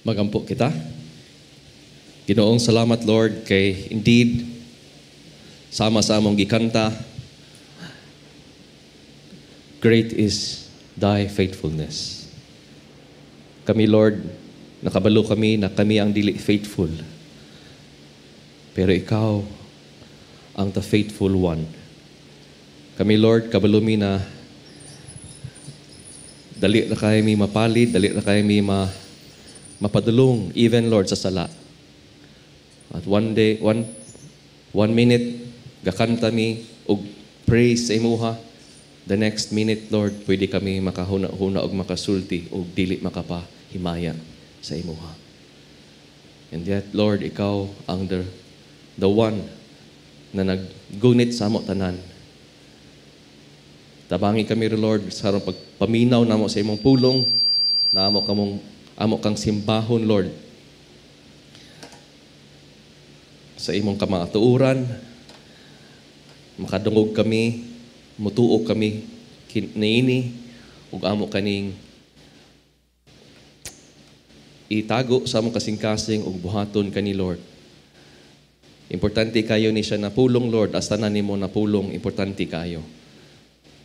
Magampo kita. Ginoong, salamat, Lord, kay indeed sama sa among gikanta, great is thy faithfulness. Kami, Lord, nakabalo kami na kami ang dili faithful. Pero ikaw ang the faithful one. Kami, Lord, kabalo mi na dali na kaayo mi mapalid, dali na kaayo mi mapadulong, even, Lord, sa sala. At one day, one minute, gakanta mi og praise sa imuha. The next minute, Lord, pwede kami makahuna-huna og makasulti og dili makapahimaya sa imuha. And yet, Lord, ikaw ang the one na naggunit sa amo tanan. Tabangi kami, Lord, sa karong pagpaminaw namo sa imong pulong, na amo kang simbahon, Lord, sa imong kamatuoran, makadungog kami, mutuo kami niini, ug amo kaning itago sa among kasing-kasing ug buhaton kani, Lord. Importante kayo ni siya na pulong, Lord, hasta na nimo na pulong, importante kayo.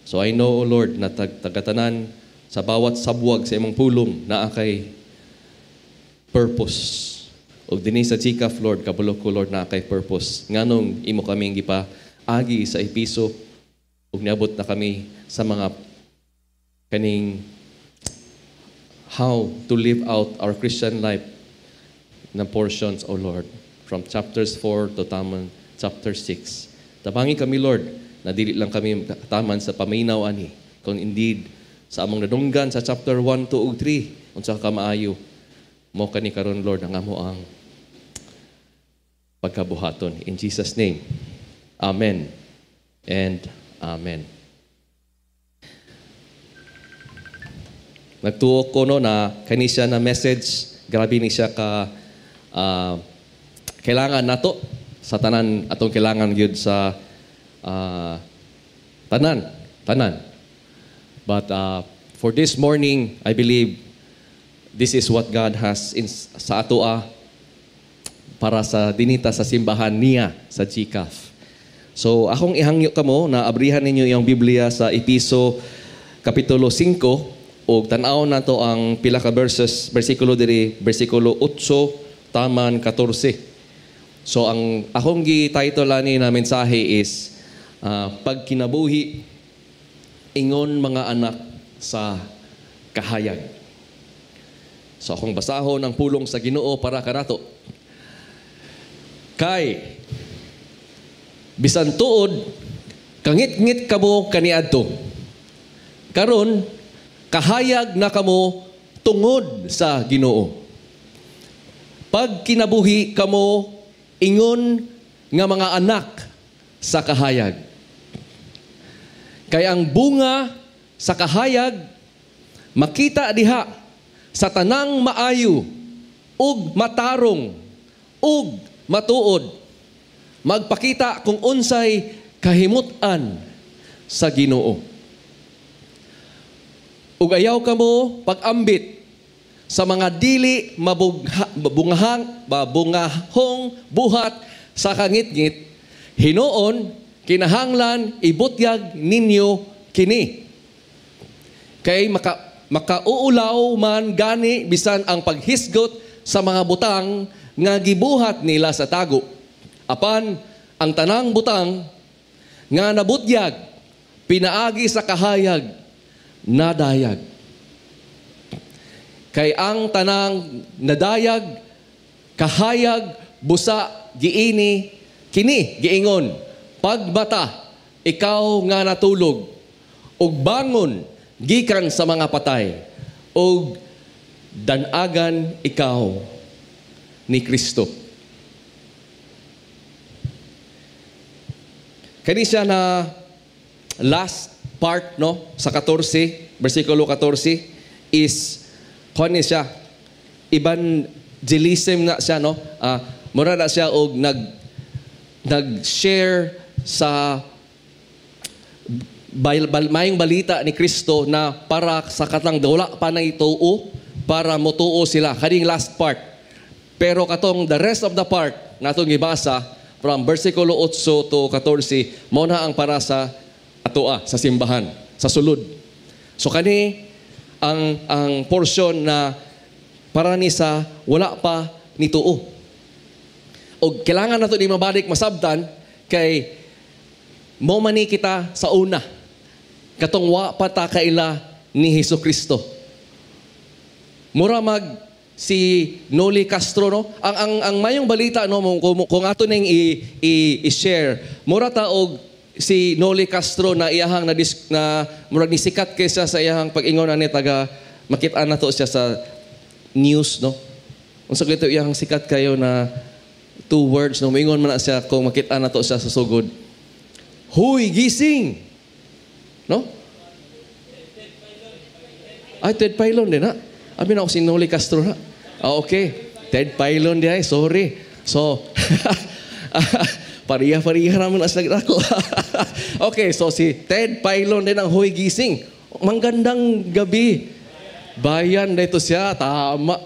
So I know, O Lord, na tagatanan sa bawat sabwag sa imong pulong naa kay purpose. Ug dinhi sa GCAF, Lord, kabalo ko, Lord, naa kay purpose. Nganong imo kaming gipaagi sa Episo ug niabot na kami sa mga kaning how to live out our Christian life na portions, O Lord, from chapters 4 to taman chapter 6. Tabangi kami, Lord, na dili lang kami taman sa paminaw ani, kung indeed sa among nadunggan sa chapter 1, 2, ug 3, unsa ka maayo mo kani karon, Lord, ang amo ang pagkabuhaton. In Jesus' name, amen and amen. Nagtuo ko, no, na kani siya na message, grabe ni siya ka kailangan nato sa tanan, atong kailangan gyud sa tanan, tanan. But for this morning, I believe this is what God has in, sa atoa para sa dinita sa simbahan niya sa GCAF. So akong ihangyo kamo na abrihan ninyo iyong Biblia sa Episo Kapitulo 5 ug tan-aw nato ang pila ka verses, bersikulo diri, bersikulo 8 taman 14. So ang akong gi-title ani na mensahe is pagkinabuhi ingon mga anak sa kahayag. So akong basahon ang pulong sa Ginoo para kanato. Kay bisan tuod kangitngit kamo kaniadto, karon kahayag na kamo tungod sa Ginoo. Pag kinabuhi kamo ingon nga mga anak sa kahayag. Kay ang bunga sa kahayag makita diha sa tanang maayo ug matarong ug matuod, magpakita kung unsay kahimut-an sa Ginoo. Ug ayaw kamo pag-ambit sa mga dili mabungahong buhat sa kangitngit, hinuon kinahanglan ibutyag ninyo kini. Kay makauulaw man gani bisan ang paghisgot sa mga butang nga gibuhat nila sa tago. Apan ang tanang butang nga nabutyag pinaagi sa kahayag nadayag. Kay ang tanang nadayag kahayag busa giini kini giingon, pagbata ikaw nga natulog ug bangon gikan sa mga patay ug danagan ikaw ni Kristo. Kani siya na last part, no, sa 14, bersikulo 14 is kuan ni siya, evangelism na siya, no? Mura na siya og nag-share sa mayong balita ni Kristo na para sa katang wala pa na ituo, para motuo sila kaning last part. Pero katong the rest of the part natong gibasa from versikulo 8 to 14 mao na ang para sa atoa sa simbahan sa sulod. So kani ang portion na para ni sa wala pa nituo. Og kailangan nato ni mabalik masabtan kay mo man ni kita sa una katong wa pa ta kaila ni Hesus Kristo. Mura mag si Noli Castro, no, ang mayong balita, no, kung ato ning i-share, mura ta og si Noli Castro na iyahang na, na murag ni sikat kaysa sa iyahang pag-ingon ani taga makita na to siya sa news, no. Unsa gito iyahang sikat kayo na two words, no, moingon man na siya kung makita na to siya sa sugod, "Huy, gising," no? Ay, Ted Failon din ha. Abi na ako si Noli Castro na. Ah, okay. Ted Failon di ay, sorry. So, pariya-pariya naman as ako. Okay, so si Ted Failon din ang "Huy, gising." Manggandang gabi. Bayan dito siya, tama.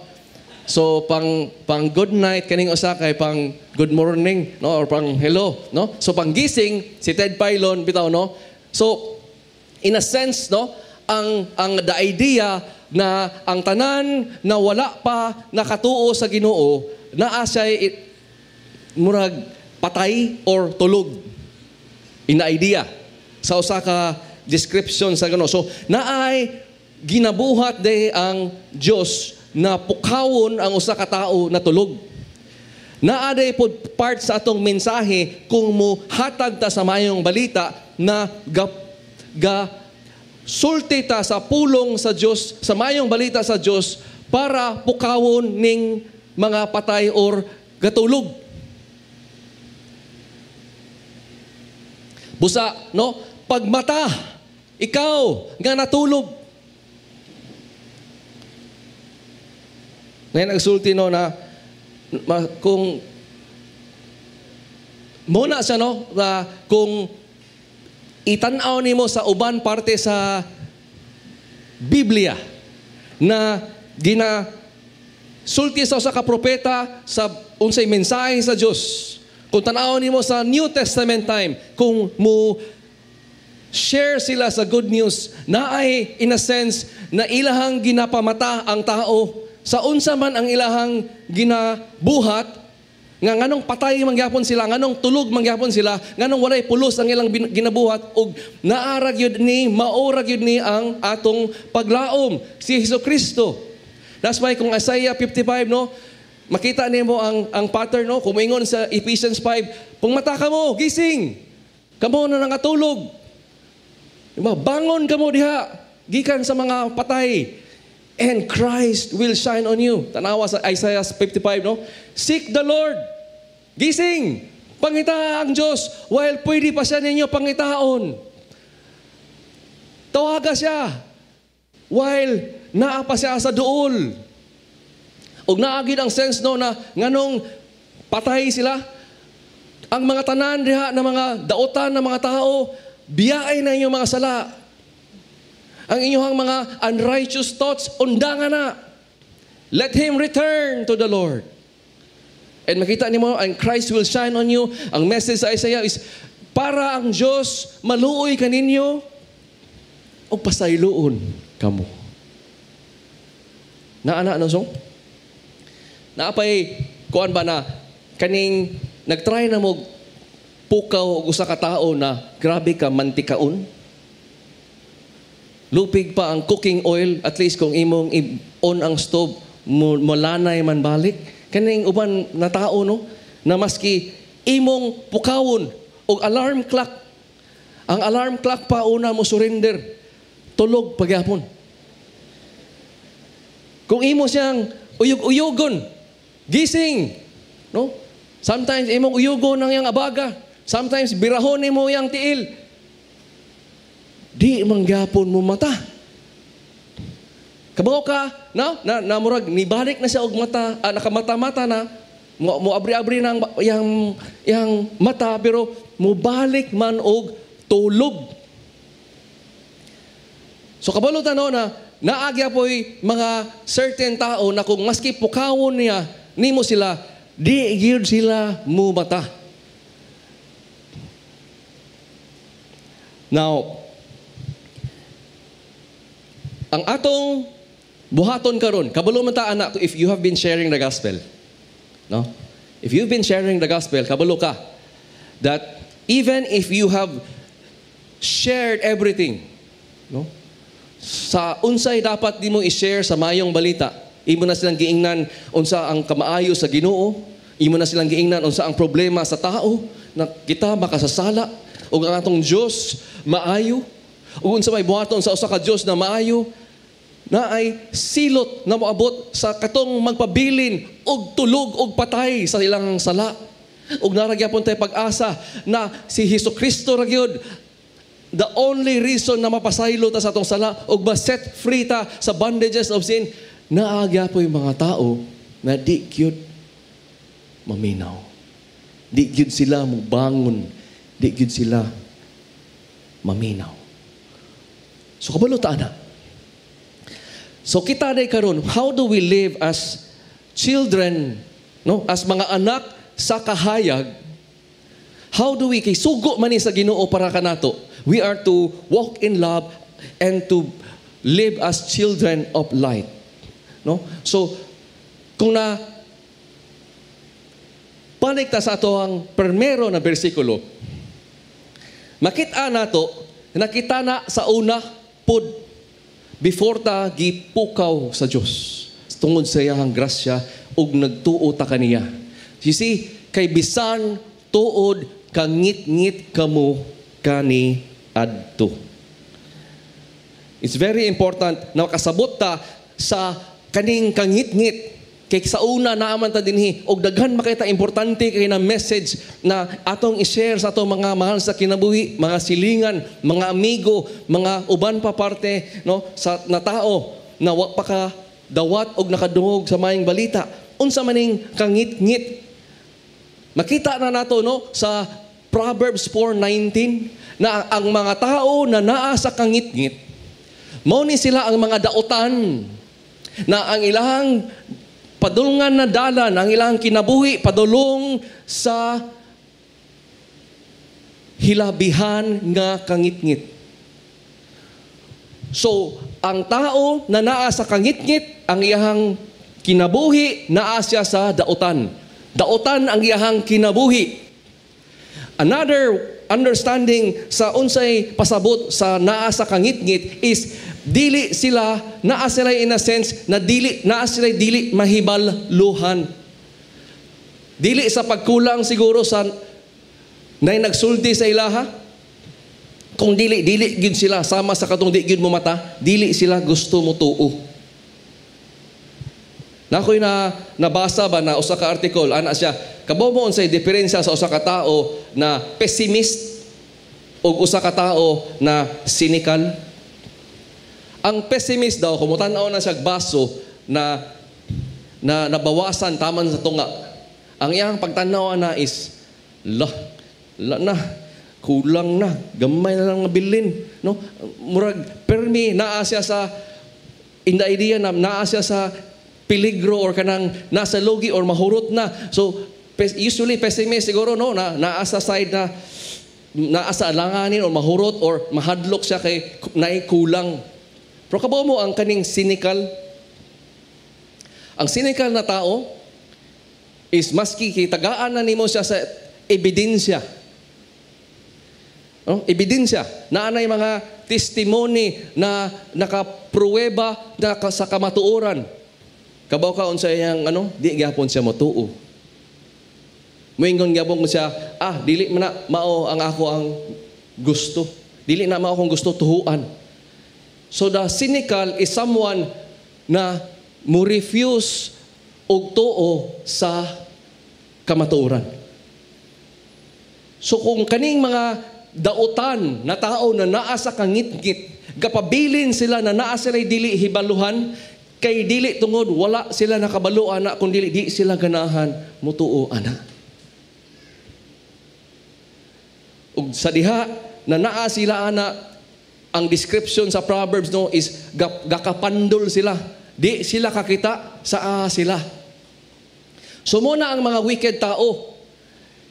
So pang good night kaning usa kay pang good morning, no, or pang hello, no? So pang gising si Ted Failon bitaw, no. So in a sense, no, ang the idea na ang tanan na wala pa nakatuo sa Ginoo naa siya murag patay or tulog in the idea sa usa ka description sa Ginoo. So naay ginabuhat de ang Dios na pukawon ang usa ka tawo na tulog. Naa day pod part sa atong mensahe kung mo hatag ta sa mayong balita na ga sulti ta sa pulong sa Dios, sa mayong balita sa Dios para pukawon ning mga patay or gatulog. Busa, no? Pagmata, ikaw nga natulog. Ngayon nagsulti, no, na kung muna siya, no, na kung itan-aw nimo sa uban parte sa Biblia na gina sulti sa usa ka propeta sa unsay mensahe sa Dios. Kung tan-aw nimo sa New Testament time, kung mo share sila sa good news, naay in a sense na ilahang ginapamata ang tao sa unsa man ang ilahang ginabuhat, nga nganong patay mangyapon sila, nganong tulog mangyapon sila, nganong walay pulos ang ilang ginabuhat, ug naara gyud ni, maora gyud ni ang atong paglaom si Hesus Kristo. That's why kung Isaiah 55, no, makita nimo ang pattern, no, kung moingon sa Ephesians 5, pungmata ka mo, gising. Kamo na nangatulog. Diba? Bangon kamo diha gikan sa mga patay. And Christ will shine on you. Tanawa sa Isaiah 55, no? Seek the Lord. Gising. Pangita ang Diyos while pwede pa siya ninyo pangitaon. Tawaga siya while naa pa siya sa duol. Og naagid ang sense, no, na nganong patay sila. Ang mga tanan diha na mga daotan ng mga tao, biyaay na inyong mga sala. Ang inyong mga unrighteous thoughts, undangan na. Let him return to the Lord. And makita nimo, and Christ will shine on you. Ang message sa Isaiah is, para ang Diyos maluoy kaninyo, o pasayloon kamo. Naana, ano song? Naapay, kuan ba na, kaning nagtry na mo pukaw og usa ka tawo na grabe ka mantikaon. Lupig pa ang cooking oil, at least kung imong i-on ang stove, molanay man balik. Kaning uban na tao, no, na maski imong pukawon og alarm clock, ang alarm clock pa una mo surrender, tulog pagyapon. Kung imo siyang uyog-uyogon, gising, no? Sometimes imong uyugon ang iyang abaga, sometimes birahon nimo iyang tiil. Di mangyapon mo mata. Kabaw ka, no? Na murag nibalik na siya og mata, nakamata-mata na, mo abri-abri na ang iyang mata, pero mobalik man og tulog. So kabalo ta, no, na Naa gyapoy mga certain tao na kung maski pukawon niya nimo sila, di gyud sila mumata. Now, ang atong buhaton karon, kabalo man ta ana, if you have been sharing the gospel, no? If you've been sharing the gospel, kabalo ka that even if you have shared everything, no? Sa unsay dapat nimo i-share sa maayong balita, imo na silang giingnan unsa ang kamaayo sa Ginoo, imo na silang giingnan unsa ang problema sa tao na kita makasasala ug ang atong Dios maayo, ug unsa may buhaton sa usa ka Dios na maayo, na ay silot na moabot sa katong magpabilin og tulog og patay sa ilang sala. Ug naa gyapon tay pag-asa na si Hesus Kristo ra gyud the only reason na mapasaylo ta sa atong sala ug ma-set free ta sa bondages of sin. Naa gyapoy mga tao na di gyud maminaw. Di gyud sila mobangon, di gyud sila maminaw. So kabalo ta ana. So kita day karon, how do we live as children, no? As mga anak sa kahayag? How do we, kay sugo man ni sa Ginoo para kanato. We are to walk in love and to live as children of light. No? So kung na balik ta sa ato ang primero na bersikulo, makita nato, nakita na sa una pod before ta gipukaw sa Dios tungod sa iyang grasya ug nagtuo ta kaniya. You see, kay bisan tuod kangit-ngit kamo kani adto. It's very important na makasabot ta sa kaning kangit-ngit. Kay sa una naaman ta dinhi og daghan makita importante kay na message na atong i-share sa atong mga mahal sa kinabuhi, mga silingan, mga amigo, mga uban pa parte, no, sa na tao na wa pa ka dawat og nakadungog sa maayong balita. Unsa maning kangit-ngit? Makita na nato, no, sa Proverbs 4:19 na ang mga tao na naa sa kangit-ngit, mao ni sila ang mga daotan na ang ilang padulngan na dalan, ang ilang kinabuhi padulong sa hilabihan nga kangitngit. So, ang tao na naa sa kangitngit, ang iyang kinabuhi naa siya sa daotan. Daotan ang iyang kinabuhi. Another understanding sa unsay pasabot sa naa sa kangitngit is dili sila, naa sila in a sense na dili, naa sila dili mahiballuhan. Dili sa pagkulang siguro sa nay nagsulti sa ilaha. Kung dili, dili gyud sila sama sa katong di gyud mo mata, dili sila gusto mo tuo. Nakoy na nabasa ba na usa ka article ana siya, kabaw mo unsay diferensya sa usa ka tao na pessimist ug usa ka tao na cynical? Ang pessimist daw, kung mutan-aw na siya baso na na nabawasan taman sa tunga, ang iyang pagtan-aw na is la, la na, kulang na, gamay na lang nabilin, no? Murag permi naa siya sa in the idea na naa siya sa peligro or kanang nasa lugi or mahurot na. So usually pessimist siguro, no, na naa sa side na naa sa alanganin or mahurot or mahadlok siya kay naay kulang. Pero kabaw mo ang kaning cynical. Ang cynical na tao is maski kitagaan na nimo siya sa ebidensya. No? Ebidensya. Naanay mga testimony na nakapruweba na sa kamatuoran. Kabaw ka unsa iyang ano, di gyapon siya motuo. Moingon gyapon ko siya, dili man na mao ang ako ang gusto. Dili na mao akong gusto tuhuan. So the cynical is someone na mo refuse og tuo sa kamatuoran. So kung kaning mga dautan na tao na naa sa kangitngit, gapabilin sila na naa sila dili hibaluhan, kay dili tungod wala sila nakabalo ana, kung dili di sila ganahan mutuo ana. Ug sa diha na naa sila ana, Ang description sa Proverbs, no, is gakapandol sila. Di sila kakita sa sila. So mo na ang mga wicked tao.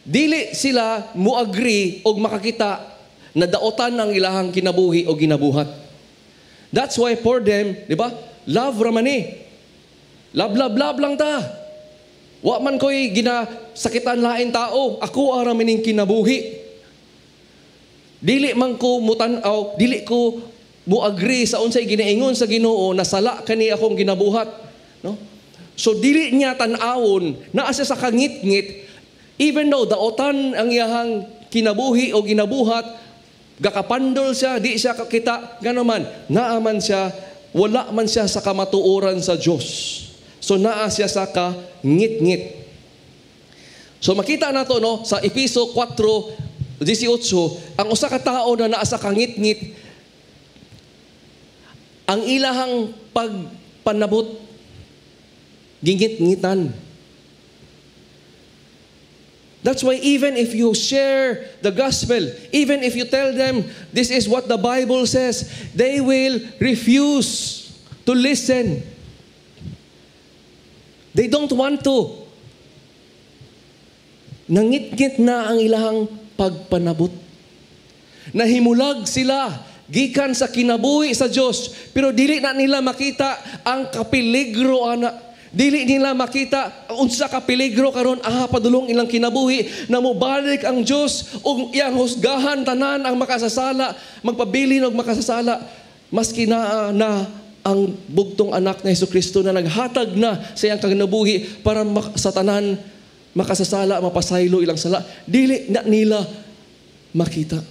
Dili sila mo-agree og makakita na daotan ang ilahang kinabuhi o ginabuhat. That's why for them, di ba? Love ramani. Love, love, love lang ta. Wa man ko'y ginasakitan lain tao. Ako ara mining kinabuhi. Dili man ko mutan-aw, dili ko mo-agree sa unsay ginaingon sa Ginoo na sala kani akong ginabuhat, no? So dili niya tan-awon naa siya sa kangitngit, even though daotan ang iyahang kinabuhi o ginabuhat, gakapandol siya, di siya kakita, ganoman, naa man siya, wala man siya sa kamatuoran sa Dios. So naa siya sa kangitngit. So makita nato, no, sa Efeso 4:18, ang usa ka tawo na naa sa kangitngit, ang ilahang pagpanabot gingit-ngitan. That's why even if you share the gospel, even if you tell them this is what the Bible says, they will refuse to listen. They don't want to. Nangitngit na ang ilahang pagpanabot. Nahimulag sila gikan sa kinabuhi sa Dios, pero dili na nila makita ang kapeligro ana. Dili nila makita unsa ka peligro karon padulong ilang kinabuhi na mobalik ang Dios ug iyang husgahan tanan ang makasasala, magpabilin og makasasala, maski naa na ang bugtong anak ni Hesukristo na naghatag na sa iyang kinabuhi para sa tanan makasasala, mapasaylo ilang sala. Dili na nila makita.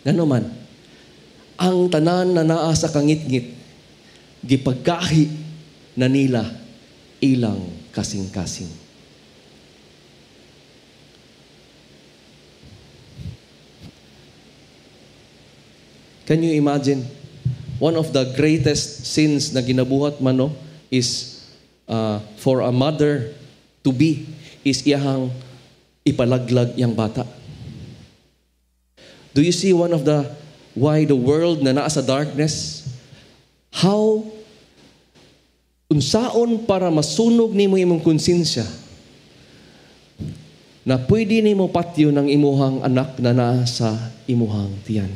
Ngano man, ang tanan na naa sa kangitngit, gipaggahi na nila ilang kasing-kasing. Can you imagine? One of the greatest sins na ginabuhat man, no, is for a mother to be is iyahang ipalaglag iyang bata. Do you see one of the why the world na naa sa darkness? How unsaon para masunog nimo imong konsensya na pwede nimo patyo ng imuhang anak na naa sa imuhang tiyan?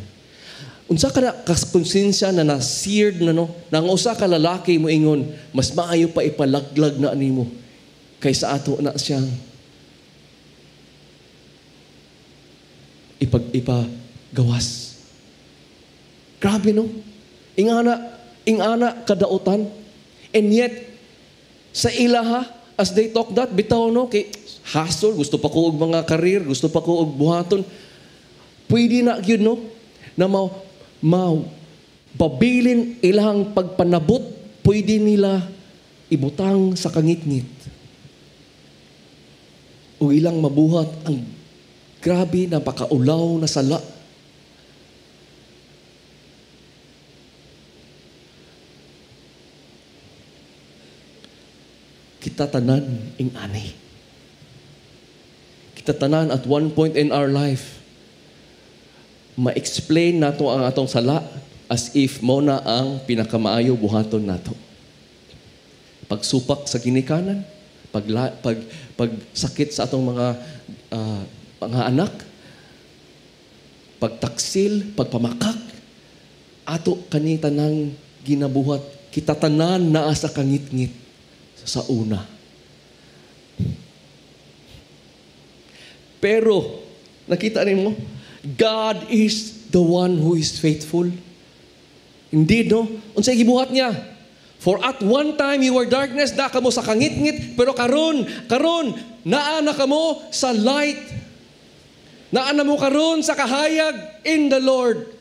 Unsa ka na konsensya na na-seared na, no? Na ang usa ka lalaki mo ingon, mas maayo pa ipalaglag na nimo kaysa ato na siyang ipagawas. Grabe, no? Ingana kadautan. And yet, sa ilaha, as they talk that, bitaw, no, kay hassle, gusto pa ko og mga career, gusto pa ko og buhaton. Pwede na gyud, no, na mapabilin ilang pagpanabot, pwede nila ibutang sa kangitngit. O ilang mabuhat ang grabe na pakaulaw na sala. Kita tanan ing ani. Kita tanan at one point in our life, ma-explain nato ang atong sala as if mo na ang pinakamaayo buhaton nato. Pagsupak sa ginikanan, pagsakit sa atong mga anak, pagtaksil, pagpamakak, ato kani tanang ginabuhat. Kita tanan naa sa kangitngit sa una. Pero, nakita nimo, God is the one who is faithful. Indeed, no? Unsay gibuhat niya? For at one time you were darkness, na kamo sa kangitngit, pero karon, naa na kamo sa light. Naa na mo karon sa kahayag in the Lord.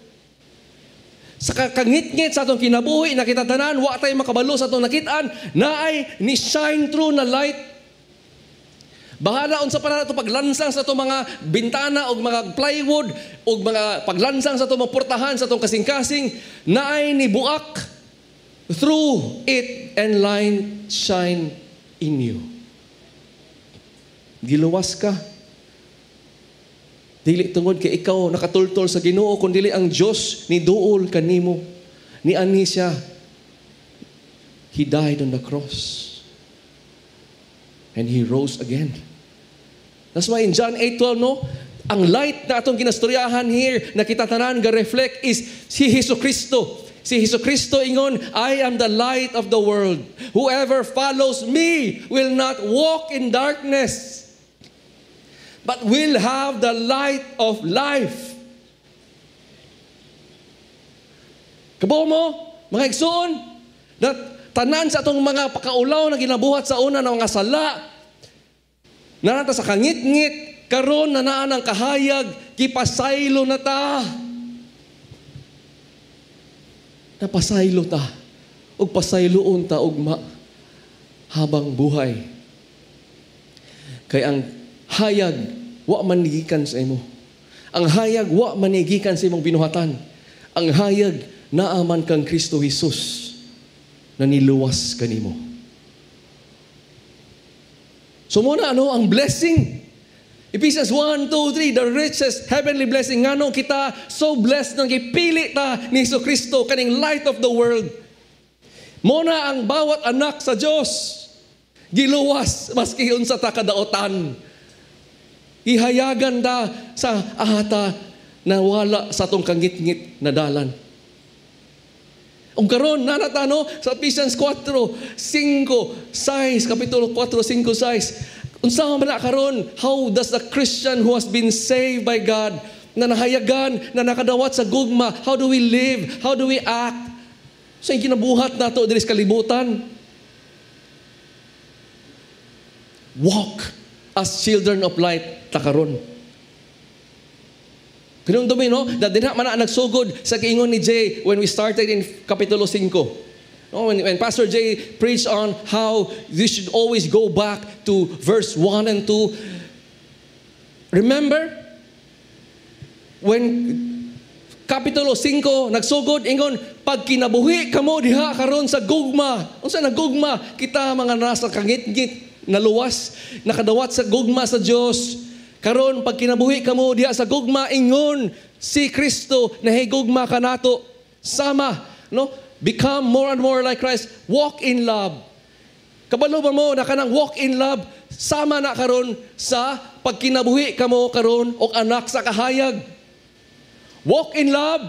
Sa kangitngit sa atong kinabuhi, nakita tanan, wa tay makabalo sa atong nakitaan, naay ni shine through na light. Bahala unsa pa na ato paglansang sa atong mga bintana og mga plywood og mga paglansang sa atong mga portahan sa atong kasing-kasing, naay ni buak through it and light shine in you. Giluwas ka. Dili tungod kay ikaw nakatultol sa Ginoo, kun dili ang Dios ni duol kanimo. Ni ani siya. He died on the cross. And He rose again. That's why in John 8:12, no, ang light na atong ginastoryahan here, na kita tanan ga-reflect, is si Hesus Kristo. Si Hesus Kristo ingon, "I am the light of the world. Whoever follows me will not walk in darkness, but will have the light of life." Kabalo mo, mga igsoon, that tanan sa atong mga pakaulaw na ginabuhat sa una ng mga sala, naa ta sa kangit-ngit, karon na naa ang kahayag, gipasaylo na ta. Napasaylo ta, ug pasayloon ta ugma habang buhay. Kay ang hayag, wa man gikan sa imo. Ang hayag, wa man gikan sa imong binuhatan. Ang hayag, naaman kang Kristo Jesus na niluwas kanimo. So muna ano ang blessing? Ephesians 1, 2, 3, the richest heavenly blessing. Ngano kita so blessed nang gipili ta ni Hesus Kristo kaning light of the world. Muna ang bawat anak sa Dios giluwas maski unsa ta kadaotan. Ihayagan ta sa ahata na wala sa atong kangitngit na dalan. Ug karon naa na ta, no, sa Ephesians 4, 5, 6, Kapitulo 4, 5, 6. Unsa man na karon? How does the Christian who has been saved by God, na nahayagan, na nakadawat sa gugma, how do we live? How do we act? Sa kinabuhat nato diri sa kalibutan? Walk as children of light ta karon. Kinumdumi, no? That dinha man na nagsugod sa kiingon ni Jay when we started in Kapitulo 5. No, when Pastor Jay preached on how you should always go back to verse 1 and 2. Remember? When Kapitulo 5 nagsugod, ingon, pag kinabuhi kamo diha karon sa gugma. Unsa na gugma? Kita mga nasa kangitngit na luwas, nakadawat sa gugma sa Dios. Karon pag kinabuhi kamo diha sa gugma, ingon si Kristo nahigugma kanato. Sama, no? Become more and more like Christ. Walk in love. Kabalo ba mo na kanang walk in love sama na karon sa pagkinabuhi kamo karon og anak sa kahayag? Walk in love.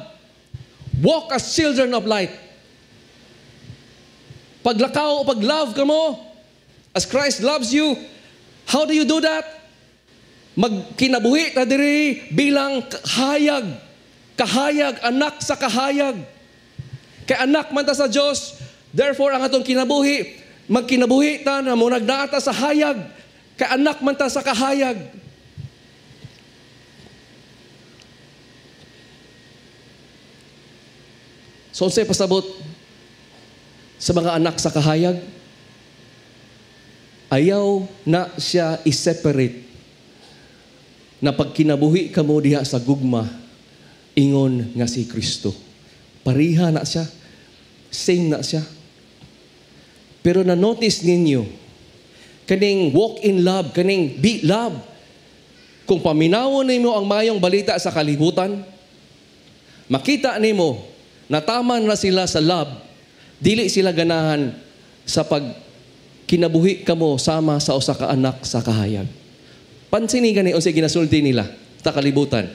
Walk as children of light. Paglakaw o pag-love kamo as Christ loves you, how do you do that? Magkinabuhi ta diri bilang hayag. Kahayag, anak sa kahayag. Kay anak man ta sa Dios, therefore ang atong kinabuhi, magkinabuhi ta na mo nagnaata sa hayag. Kay anak man ta sa kahayag. So unsay pasabot sa mga anak sa kahayag? Ayaw na siya i-separate na pagkinabuhi kamo diha sa gugma, ingon nga si Kristo. Pariha na siya. Same na siya. Pero na-notice ninyo, kaning walk in love, kaning be love. Kung paminawon nimo ang mayong balita sa kalibutan, makita nimo na tama na sila sa love, dili sila ganahan sa pag kinabuhi kamo sama sa usa ka anak sa kahayag. Pansinin gani unsay ginasulti nila sa kalibutan.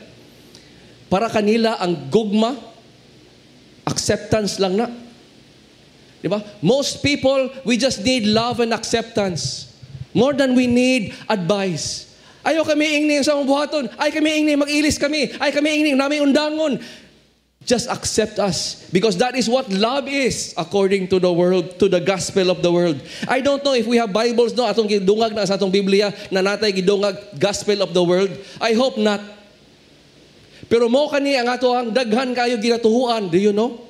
Para kanila ang gugma, acceptance lang na. Di ba? Most people, we just need love and acceptance. More than we need advice. Ayaw kami ingning sa among buhaton. Ay kami ingning, mag-ilis kami. Ay kami ingning, nami undangon. Just accept us. Because that is what love is according to the world, to the gospel of the world. I don't know if we have Bibles, no? Atong gidungag na sa atong Biblia, na natay gidungag gospel of the world. I hope not. Pero mo kani ang ato ang daghan kayo ginatuhuan. Do you know?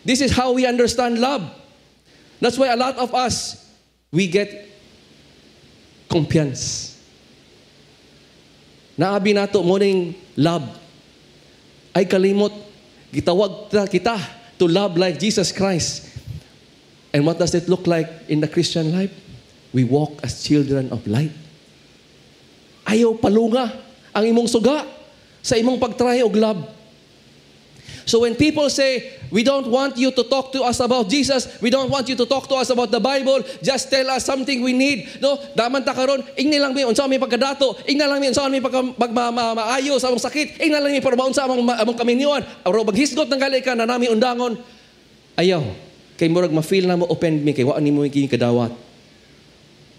This is how we understand love. That's why a lot of us, we get kumpiyansa. Naabi nato morning love. Ay kalimot, gitawag ta kita to love like Jesus Christ. And what does it look like in the Christian life? We walk as children of light. Ayaw palunga ang imong suga. Sa imong pagtry og love. So when people say, "We don't want you to talk to us about Jesus, we don't want you to talk to us about the Bible, just tell us something we need." No, daman ta karon, ingni lang mi unsa mi pagkadato, ingna lang mi unsa mi pagka maayo sa among sakit, ingna lang mi para maunsa among kaminyuan, aron maghisgot ng gali ka na nami undangon. Ayaw. Kay murag ma-feel na mo offend mi kay wa nimo kini kadawat.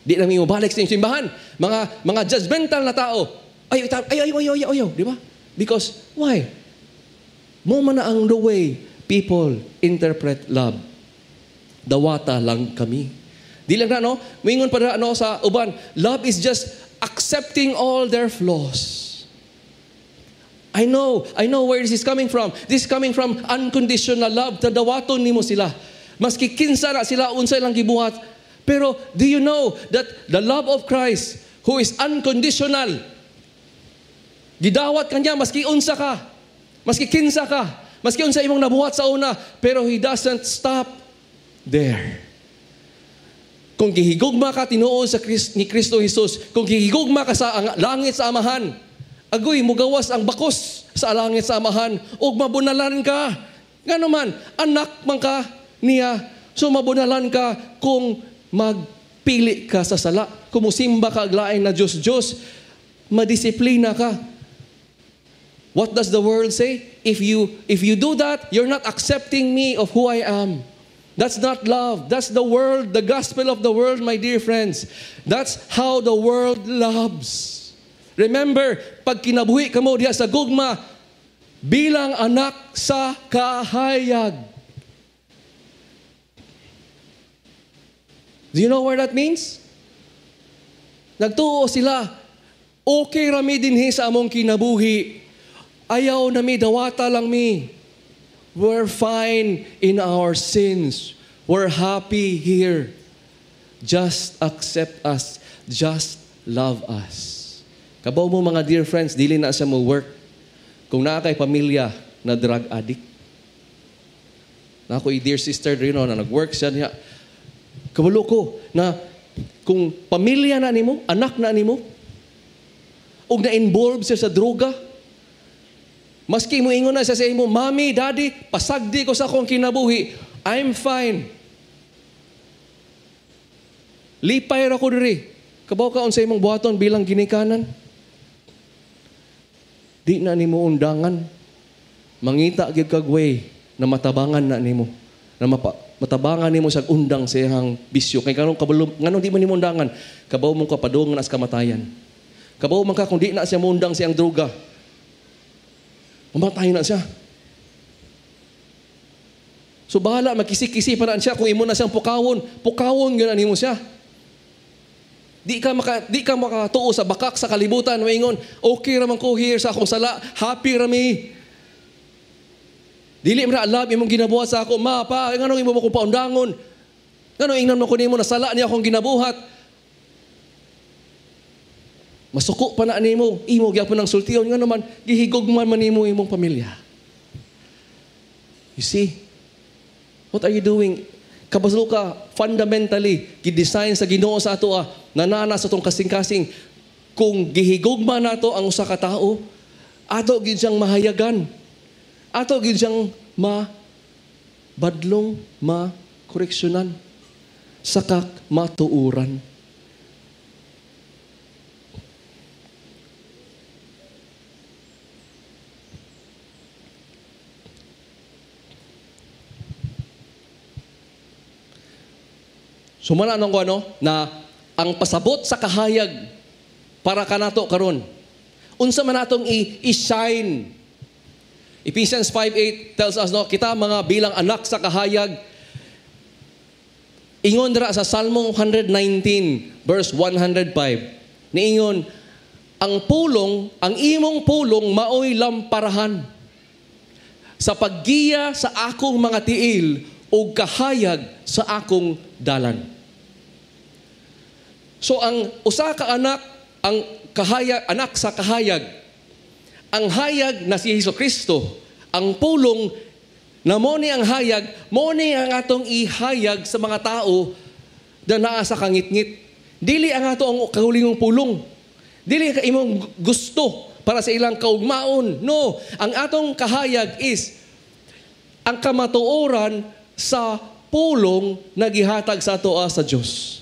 Di na mi mobalik sa inyong simbahan. Mga judgmental na tao. Ay, ay, ay, ay, ay, ayaw, di ba? Because why? Mao man na ang the way people interpret love. Dawata lang kami. Di lang na, no? Moingon pa na, no, sa uban, love is just accepting all their flaws. I know where this is coming from. This is coming from unconditional love. Tadawaton nimo sila. Maski kinsa na sila, unsay lang gibuhat. Pero do you know that the love of Christ, who is unconditional, gidawat kanya maski unsa ka, maski kinsa ka, maski unsa imong nabuhat sa una, pero He doesn't stop there. Kung gihigugma ka tinuod sa ni Kristo Jesus, kung gihigugma ka sa langit sa Amahan, agoy mugawas ang bakos sa langit sa Amahan ug mabunalan ka. Ngano man, anak man ka niya, so mabunalan ka kung magpili ka sa sala. Kung musimba ka og lain na Diyos Diyos, madisiplina ka. What does the world say? If you do that, you're not accepting me of who I am. That's not love. That's the world, the gospel of the world, my dear friends. That's how the world loves. Remember, pag kinabuhi ka mo diha sa gugma, bilang anak sa kahayag. Do you know what that means? Nagtuo sila, okay rami dinhi sa among kinabuhi. Ayaw na mi, dawata lang mi. We're fine in our sins. We're happy here. Just accept us. Just love us. Kabaw mo, mga dear friends, dili na siya mo work. Kung naa kay pamilya na drug addict. Na ako, dear sister, you na nag-work siya niya. Kabalo ko na kung pamilya na nimo, anak na nimo, ug na-involve siya sa droga, maski mo ingon na siya sa imo, "Mami, Daddy, pasagdi ko sa akong kinabuhi. I'm fine. Lipay ra ko diri." Kabaw ka unsa imong buhaton bilang ginikanan? Di na nimo undangan. Mangita gyud kag way na matabangan na nimo. Na matabangan nimo sa undang sa iyang bisyo. Kay nganong kabalo, nganong di man nimo undangan? Kabaw mo kapadungan na sa kamatayan. Kabaw man ka kung di na siya moundang sa iyang droga, mamatay na siya. So bahala, magkisi-kisi pa na siya kung imo na siyang pukawon, pukawon gyud na nimo siya. Di ka makatuo sa bakak sa kalibutan maingon, "Okay ra man ko here sa akong sala, happy ra mi. Dili man na love imong ginabuhat sa ako, ma, pa, nganong imo mo ko paundangon? Nganong ingnan mo ko nimo na sala niya akong ginabuhat?" Masuko pa na nimo, imo gyapon ng sultion nga naman gihigugman man nimo imong pamilya. You see? What are you doing? Kabalo ka, fundamentally, gidesign sa Ginoo sa ato nanana sa atong kasing-kasing, kung gihigugma nato ang usa ka tawo, ato gid siyang mahayagan. Ato gid siyang mabadlong, makoreksyonan, sakak matuuran. So mana ko ano na ang pasabot sa kahayag para kanato karon. Unsa man atong i-shine. Ephesians 5:8 tells us, no, kita mga bilang anak sa kahayag. Ingon dira sa Salmo 119 verse 105, niingon ang pulong, ang imong pulong maoy lamparahan sa paggiya sa akong mga tiil ug kahayag sa akong dalan. So ang usa ka anak, ang kahayag, anak sa kahayag, ang hayag na si Hesus Kristo, ang pulong na mo ni ang hayag, mo ni ang atong ihayag sa mga tao na naa sa kangitngit. Dili ang ato ang kaugalingong pulong. Dili ka imong gusto. para sa ilang kaugmaon. No, ang atong kahayag is ang kamatuoran sa pulong na gihatag sa atoa sa Dios.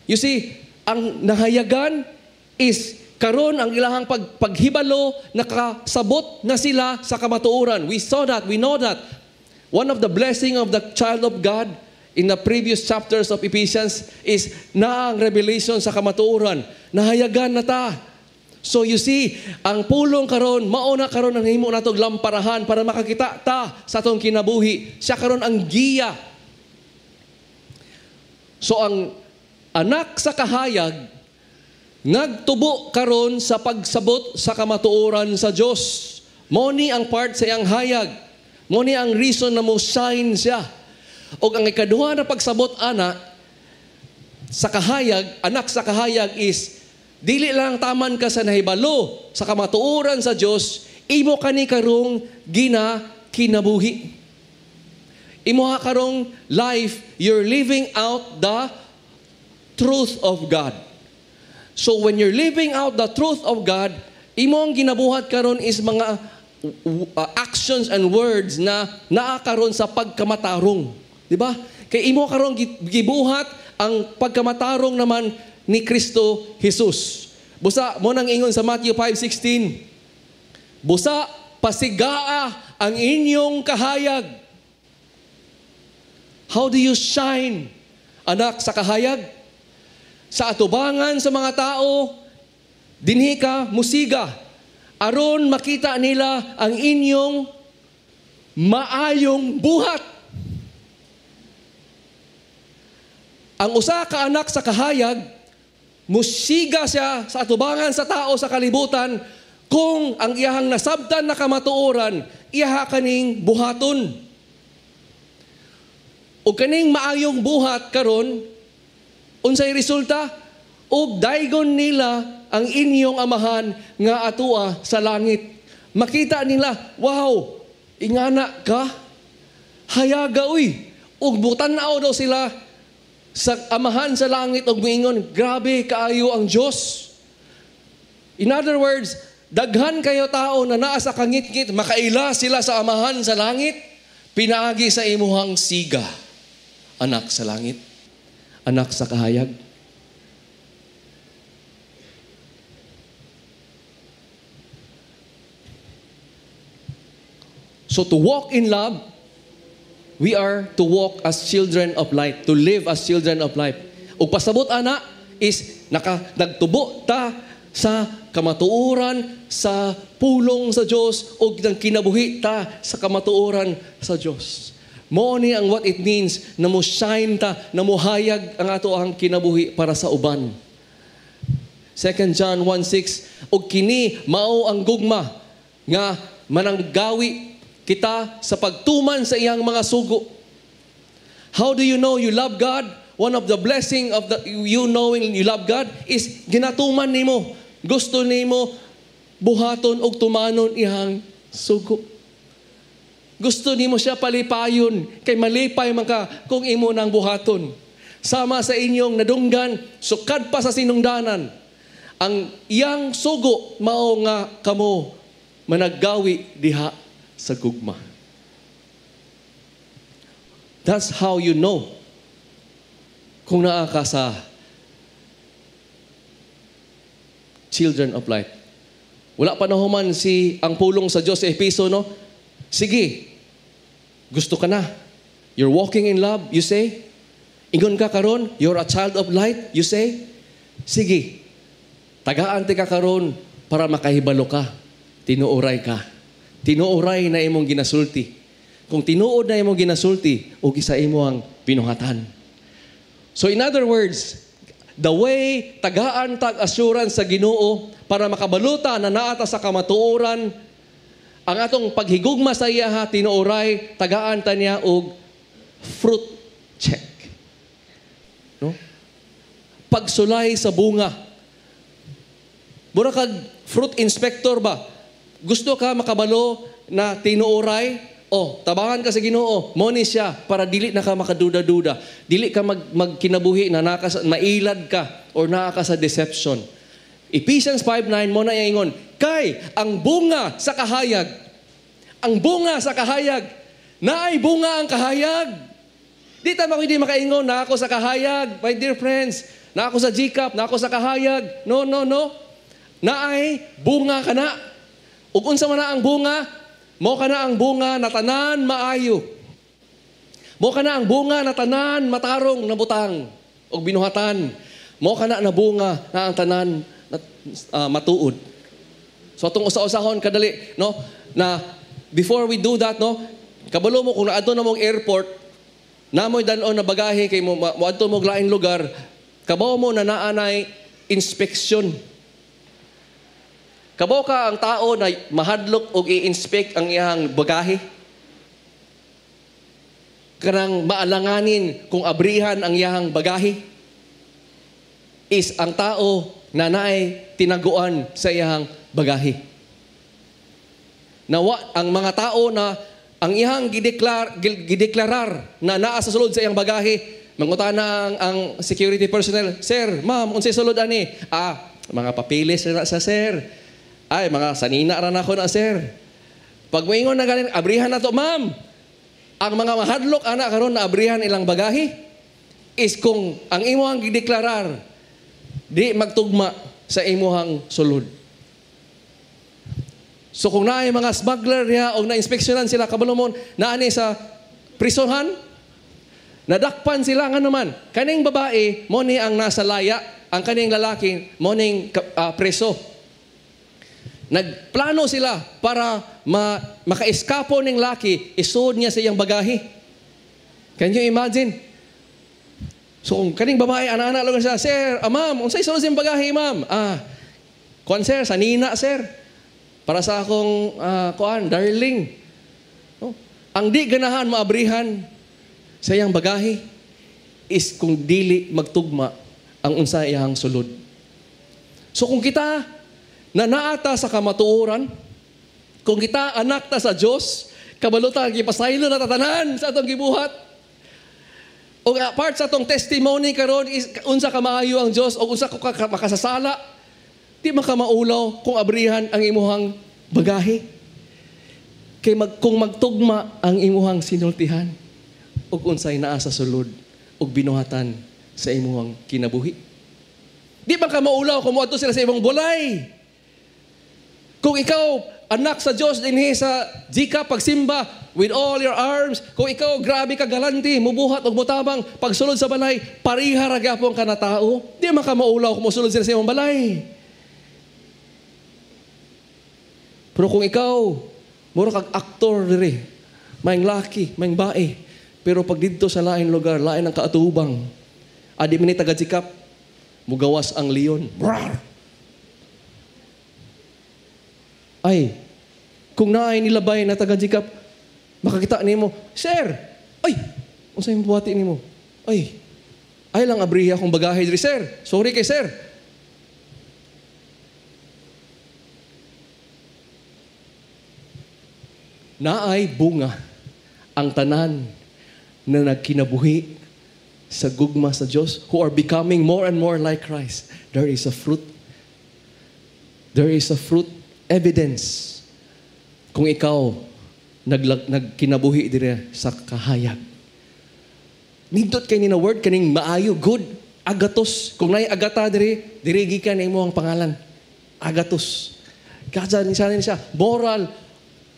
You see, ang nahayagan is karon ang ilahang paghibalo, nakasabot na sila sa kamatuoran. We saw that, we know that. One of the blessing of the child of God in the previous chapters of Ephesians is na ang revelation sa kamatuoran. Nahayagan na ta. So you see, ang pulong karon, mao na karon ang himo natong lamparahan para makakita ta sa atong kinabuhi. Siya karon ang giya. So ang anak sa kahayag nagtubo karon sa pagsabot sa kamatuoran sa Dios. Mao ni ang part sa iyang hayag. Mao ni ang reason na mo shine siya. Og ang ikaduha na pagsabot ana sa kahayag, anak sa kahayag is dili lang taman ka sa nahibalo sa kamatuoran sa Dios, imo kani karong gina kinabuhi. Imo ha karong life, you're living out the truth of God. So when you're living out the truth of God, imo ang ginabuhat karon is mga actions and words na naa karon sa pagkamatarong. Di ba? Kay imo karon gibuhat ang pagkamatarong naman ni Kristo Jesus. Busa mo nang ingon sa Matthew 5:16. Busa pasigaa ang inyong kahayag. How do you shine, anak sa kahayag? Sa atubangan sa mga tao, dinhi ka musiga, aron makita nila ang inyong maayong buhat. Ang usa ka anak sa kahayag, musiga siya sa atubangan sa tao sa kalibutan kung ang iyahang nasabtan na kamatuoran, iyaha kaning buhaton. O kaning maayong buhat karon, unsay resulta? Og daygon nila ang inyong amahan nga atua sa langit. Makita nila, wow, ingana ka, hayaga uy. Ug butan-aw daw sila sa amahan sa langit og miingon, grabe kaayo ang Dios. In other words, daghan kayo tao na naa sa kangitngit, makaila sila sa amahan sa langit, pinaagi sa imuhang siga, anak sa langit, anak sa kahayag. So to walk in love, we are to walk as children of light, to live as children of light. Ug pasabot ana is nagtubo ta sa kamatuoran sa pulong sa Dios ug nang kinabuhi ta sa kamatuoran sa Dios. Mao ni ang what it means na mo shine ta, na mohayag ang ato ang kinabuhi para sa uban. 2 John 1:6, ug kini mao ang gugma nga mananggawi kita sa pagtuman sa iyang mga sugo. How do you know you love God? One of the blessing of the you knowing you love God is ginatuman nimo. Gusto nimo buhaton og tumanon iyang sugo. Gusto nimo siya palipayon kay malipay man ka kung imo nang buhaton. Sama sa inyong nadunggan, sukad pa sa sinungdanan. Ang iyang sugo mao nga kamo managgawi diha sa gugma. That's how you know kung naa ka sa children of light. Wala pa na human si ang pulong sa Diyos sa Episo, no? Sige, gusto ka na. You're walking in love, you say. Ingon ka karon, you're a child of light, you say. Sige, tagaan ti ka karon para makahibalo ka. Tinuoray ka. Tinuoray na imong ginasulti. Kung tinuod na imong ginasulti, o isa imo ang binuhatan. So in other words, the way tagaan tag assurance sa Ginoo para makabaluta na naata sa kamatuoran, ang atong paghigugma sa iya ha, tinuoray, tagaan ta niya og fruit check. No? Pagsulay sa bunga. Mura kag fruit inspector ba? Gusto ka makabalo na tinuoray? O, tabangan ka sa Ginoo. Mo ni siya para dili na ka makaduda-duda. Dili ka magkinabuhi na mailad ka or naa ka sa deception. Ephesians 5:9 mo na ingon, kay ang bunga sa kahayag, ang bunga sa kahayag, naay bunga ang kahayag. Di ta hindi makaingon na ako sa kahayag, my dear friends, na ako sa GCAP, na ako sa kahayag. No, no, no. Naay bunga ka na. Ug unsa man na ang bunga, mo ka na ang bunga na tanan maayo. Mo ka na ang bunga na tanan matarong na butang ug binuhatan. Mo ka na na bunga na ang tanan na, matuod. So atong usa-usahon kadali, no, na before we do that, no, kabalo mo kung naadto na mong airport, namoy dan-on na bagahe kay mo moadto mo laing lugar, kabaw mo na naanay inspection. Kabaw ka ang tao na mahadlok og i-inspect ang iyang bagahe. Kanang maalanganin kung abrihan ang iyang bagahe is ang tao na naay tinaguan sa iyang bagahe. Nawa ang mga tao na ang iyang gideklarar na naa sa sulod sa iyang bagahe, mangutana ang security personnel, "Sir, ma'am, unsay sulod ani?" "Ah, mga papilis na sa sir. Ay, mga sanina ra nako na sir." Pag moingon na ganin, "Abrihan na to, ma'am." Ang mga mahadlok ana karon na abrihan ilang bagahe is kung ang imong gideklarar di magtugma sa imuhang sulod. So kung naay mga smuggler diha og na-inspeksyonan sila, kabalo mo naani sa prisohan, nadakpan sila nga naman. Kaning babae mo ni ang nasa laya, ang kaning lalaki mo ning preso. Nagplano sila para makaeskapo ning laki, isuod niya sa iyang bagahe. Can you imagine? So kung kaning babae, ana-ana lang siya, "Sir, ma'am, unsay sulod sa iyang bagahe, ma'am?" "Ah, kuan sir, sanina sir. Para sa akong kuan, darling." No? Ang di ganahan maabrihan sa iyang bagahe is kung dili magtugma ang unsa iyang sulod. So kung kita na naata sa kamatuoran, kung kita anak ta sa Dios, kabalo ta gipasaylo na tatanan sa atong gibuhat. O part sa atong testimony karon is unsa ka maayo ang Dios o unsa ka makasasala, di man ka maulaw kung abrihan ang imuhang bagahe. Kay kung magtugma ang imuhang sinultihan ug unsay naa sa sulod ug binuhatan sa imuhang kinabuhi. Di man ka maulaw kung moadto sila sa imong bulay. Kung ikaw anak sa Dios dinhi sa GCAP pagsimba with all your arms, kung ikaw grabe ka galante, mubuhat og mutabang pagsulod sa balay, pareha ra gyapon ka na tao, di man ka maulaw kung mosulod sila sa imong balay. Pero kung ikaw mura kag aktor diri, maing laki, maing bae, pero pag didto sa lain lugar, lain ang kaatubang, adi man ni taga GCAP, mugawas ang leon. Brar! Ay, kung naay nilabay na taga GCAP, makakita nimo, "Sir, ay, unsay mabuhati nimo? Ay, ay lang abrihi akong bagahe diri, sir. Sorry kay sir." Naay bunga ang tanan na nagkinabuhi sa gugma sa Dios, who are becoming more and more like Christ. There is a fruit. There is a fruit evidence kung ikaw nagkinabuhi dire sa kahayag. Nindot kay ni na word kaning maayo, good, agatos. Kung naay agata dire, dire gikan imo ang pangalan. Agatos. Kadya ni siya, moral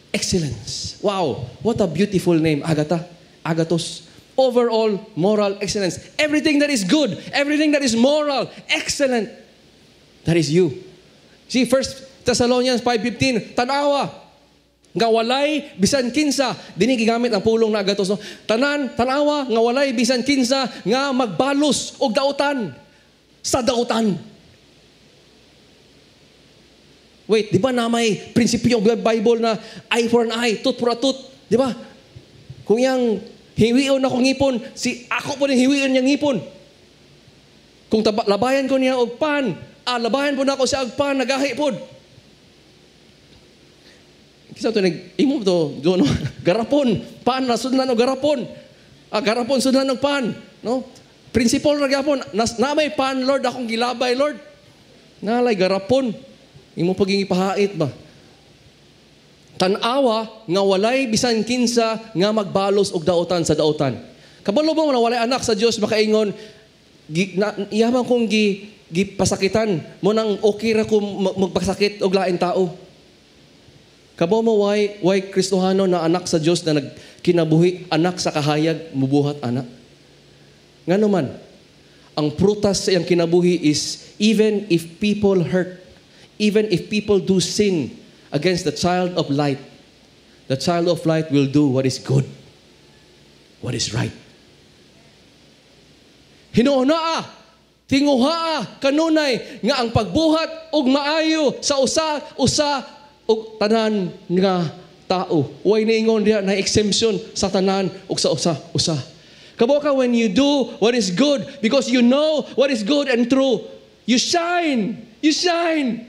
excellence. Wow, what a beautiful name, Agata. Agatos. Overall moral excellence. Everything that is good, everything that is moral, excellent. That is you. See, 1 Thessalonians 5:15, tanawa nga walay bisan kinsa, dinhi gigamit ang pulong na agatos, no? Tanawa nga walay bisan kinsa nga magbalos og dautan sa dautan. Wait, di ba na may prinsipyo ang Bible na eye for an eye, tooth for a tooth, di ba? Kung yang hiwion akong ngipon, si ako po ning hiwion niyang ngipon. Kung labayan ko niya og pan, labayan po na ako siya og pan, nagahi pod. Kisa to nag imo to, do, no? Garapon, pan na sudlan og garapon. Garapon sudlan og pan, no? Principle ra gyapon, na may pan Lord akong gilabay Lord. Nalay garapon. Imo paging ipahait ba? Tan-awa nga walay bisan kinsa nga magbalos og daotan sa daotan. Kabalo mo na walay anak sa Dios makaingon iya man kong gipasakitan mo nang okay ra ko magpasakit og lain tao. Kabalo mo why Kristohano na anak sa Dios na nagkinabuhi anak sa kahayag mubuhat anak. Ngano man ang prutas sa iyang kinabuhi is even if people hurt, even if people do sin against the child of light, the child of light will do what is good, what is right. Hinuunaa, tinguhaa kanunay nga ang pagbuhat og maayo sa usa-usa og tanan nga tao. Way niingon diha na exemption sa tanan og sa usa-usa. Kaboka when you do what is good because you know what is good and true, you shine. You shine.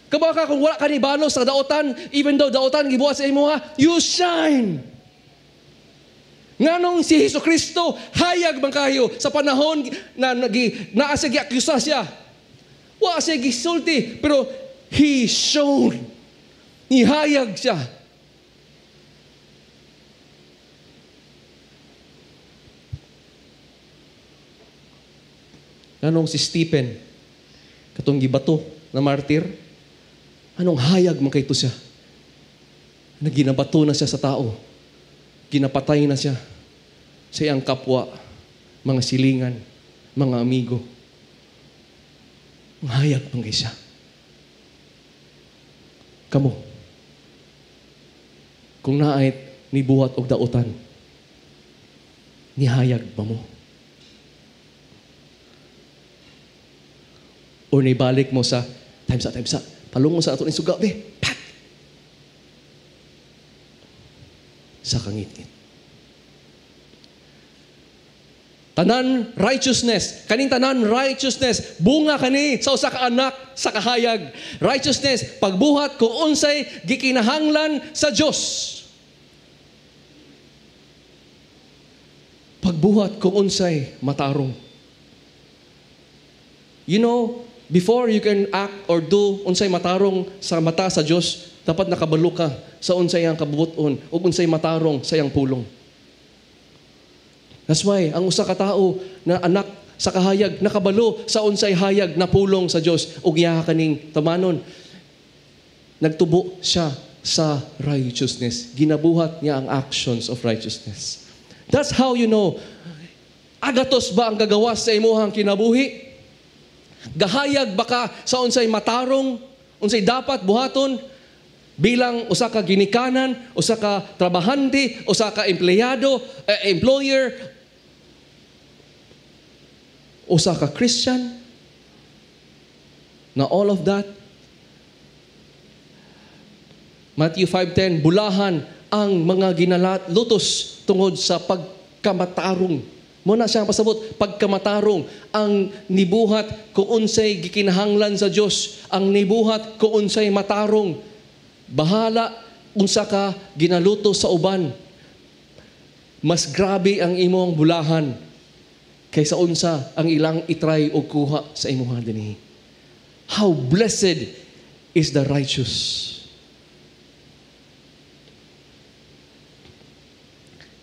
Kabaka kung wala ka ni balos sa daotan, even though daotan gibuhat sa imuha, you shine. Nganong si Hesus Kristo hayag man kayo sa panahon na naa siya giakusa siya. Wa siya gisulti, pero he shone. Nihayag siya. Nganong si Stephen katong gibato na martir, anong hayag man kayto siya? Naginabato na siya sa tao. Ginapatay na siya sa iyang kapwa, mga silingan, mga amigo. Ang hayag man kay siya. Kamo, kung naay nibuhat og daotan, nihayag ba mo? Or nibalik mo sa time sa, palungo sa ato ni suga, be, pat! Sa kangitngit. Tanan righteousness. Kaning tanan righteousness. Bunga kani sa usa ka anak sa kahayag. Righteousness, pagbuhat kung unsay gikinahanglan sa Dios. Pagbuhat kung unsay matarong. You know, before you can act or do unsay matarong sa mata sa Dios, dapat nakabalo ka sa unsay ang kabubuton ug unsay matarong sa iyang pulong. That's why ang usa ka tawo na anak sa kahayag nakabalo sa unsay hayag na pulong sa Dios ug iya kaning tamanon. Nagtubo siya sa righteousness. Ginabuhat niya ang actions of righteousness. That's how you know agatos ba ang gagawas sa imuhang kinabuhi? Gahayag ba ka sa unsay matarong, unsay dapat buhaton bilang usa ka ginikanan, usa ka trabahante, usa ka empleyado, employer, usa ka Christian? Na all of that. Matthew 5:10, bulahan ang mga ginalutos tungod sa pagkamatarong. Muna siya ang pasabot, pagkamatarong ang nibuhat kung unsay gikinahanglan sa Dios, ang nibuhat kung unsay matarong. Bahala unsa ka ginaluto sa uban. Mas grabe ang imong bulahan kaysa unsa ang ilang itry o kuha sa imuha dinhi. How blessed is the righteous.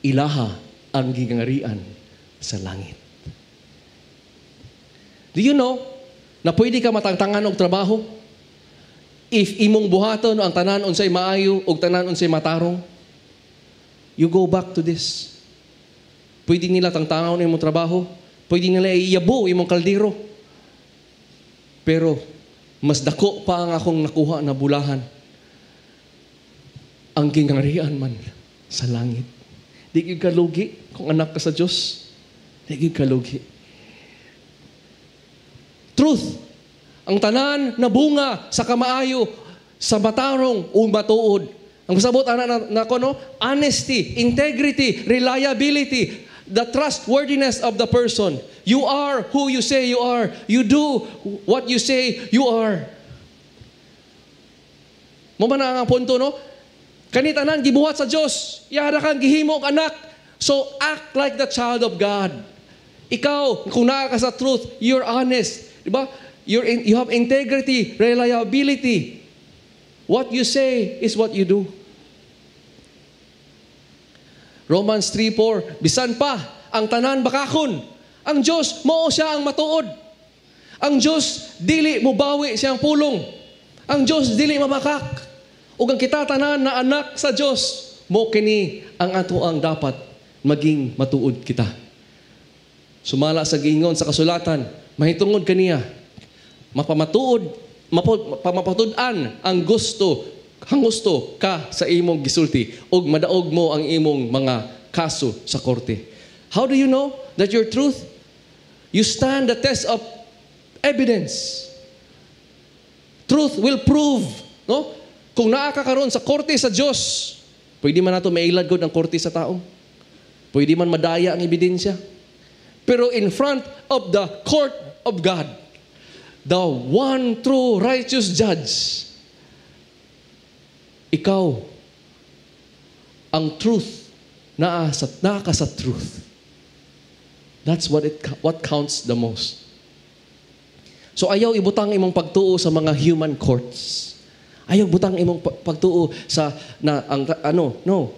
Ilaha ang gingarian sa langit. Do you know na pwede ka matangtangan og trabaho if imong buhaton ang tanan unsay maayo og tanan unsay matarong? You go back to this. Pwede nila tangtangan imong trabaho, pwede nila iyabo imong kaldero. Pero mas dako pa ang akong nakuha na bulahan. Ang gingarian man sa langit. Di gyud ka lugi kung anak ka sa Dios. Di gyud ka lugi. Truth. Ang tanan na bunga sa kamaayo, sa matarong o matuod. Ang pasabot ana na ko, no? Honesty, integrity, reliability, the trustworthiness of the person. You are who you say you are. You do what you say you are. Mo man ang punto, no? Kani tanan gibuhat sa Dios. Yara kang gihimo og anak. So act like the child of God. Ikaw, kung naa ka sa truth, you're honest. Diba? You have integrity, reliability. What you say is what you do. Romans 3:4, bisan pa ang tanan bakakon, ang Dios mao siya ang matuod. Ang Dios dili mobawi siyang pulong. Ang Dios dili mamakak. Ug ang kita tanan na anak sa Dios, mo kini ang ato ang dapat maging matuod kita. Sumala sa giingon sa kasulatan, mahitungod kaniya, mapamatuod, mapatud-an ang gusto, hangusto ka sa imong gisulti ug madaog mo ang imong mga kaso sa korte. How do you know that your truth? You stand the test of evidence. Truth will prove, no? Kung naa ka karon sa korte sa Dios, pwede man nato mailad gud ang korte sa tao. Pwede man madaya ang ebidensya. Pero in front of the court of God, the one true righteous judge, ikaw, ang truth, naa ka sa truth. That's what counts the most. So ayaw ibutang imong pagtuo sa mga human courts. Ayaw butang imong pagtuo sa na ang ano, no.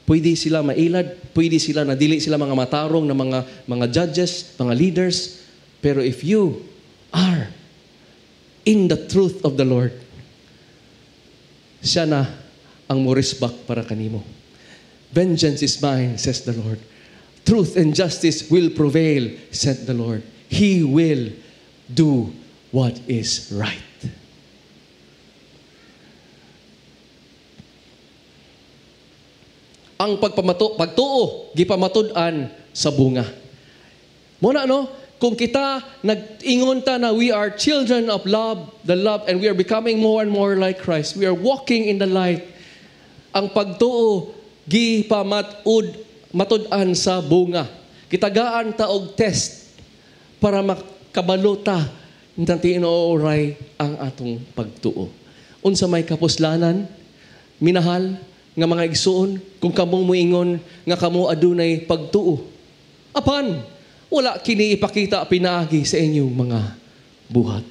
Pwede sila mailad, pwede sila na dili sila mga matarong na mga judges, mga leaders, pero if you are in the truth of the Lord, siya na ang morisbak para kanimo. Vengeance is mine, says the Lord. Truth and justice will prevail, said the Lord. He will do what is right. Ang pagtuo, gipamatud-an sa bunga. Muna, no? Kung kita nag-ingon ta na we are children of love, the love, and we are becoming more and more like Christ. We are walking in the light. Ang pagtuo, matud-an sa bunga. Kitagaan ta og test para makabalo ta na tinuoray ang atong pagtuo. Unsa may kapuslanan, minahal nga mga igsuon, kung kamong moingon nga kamo adunay pagtuo. Apan, wala kini ipakita pinaagi sa inyong mga buhat.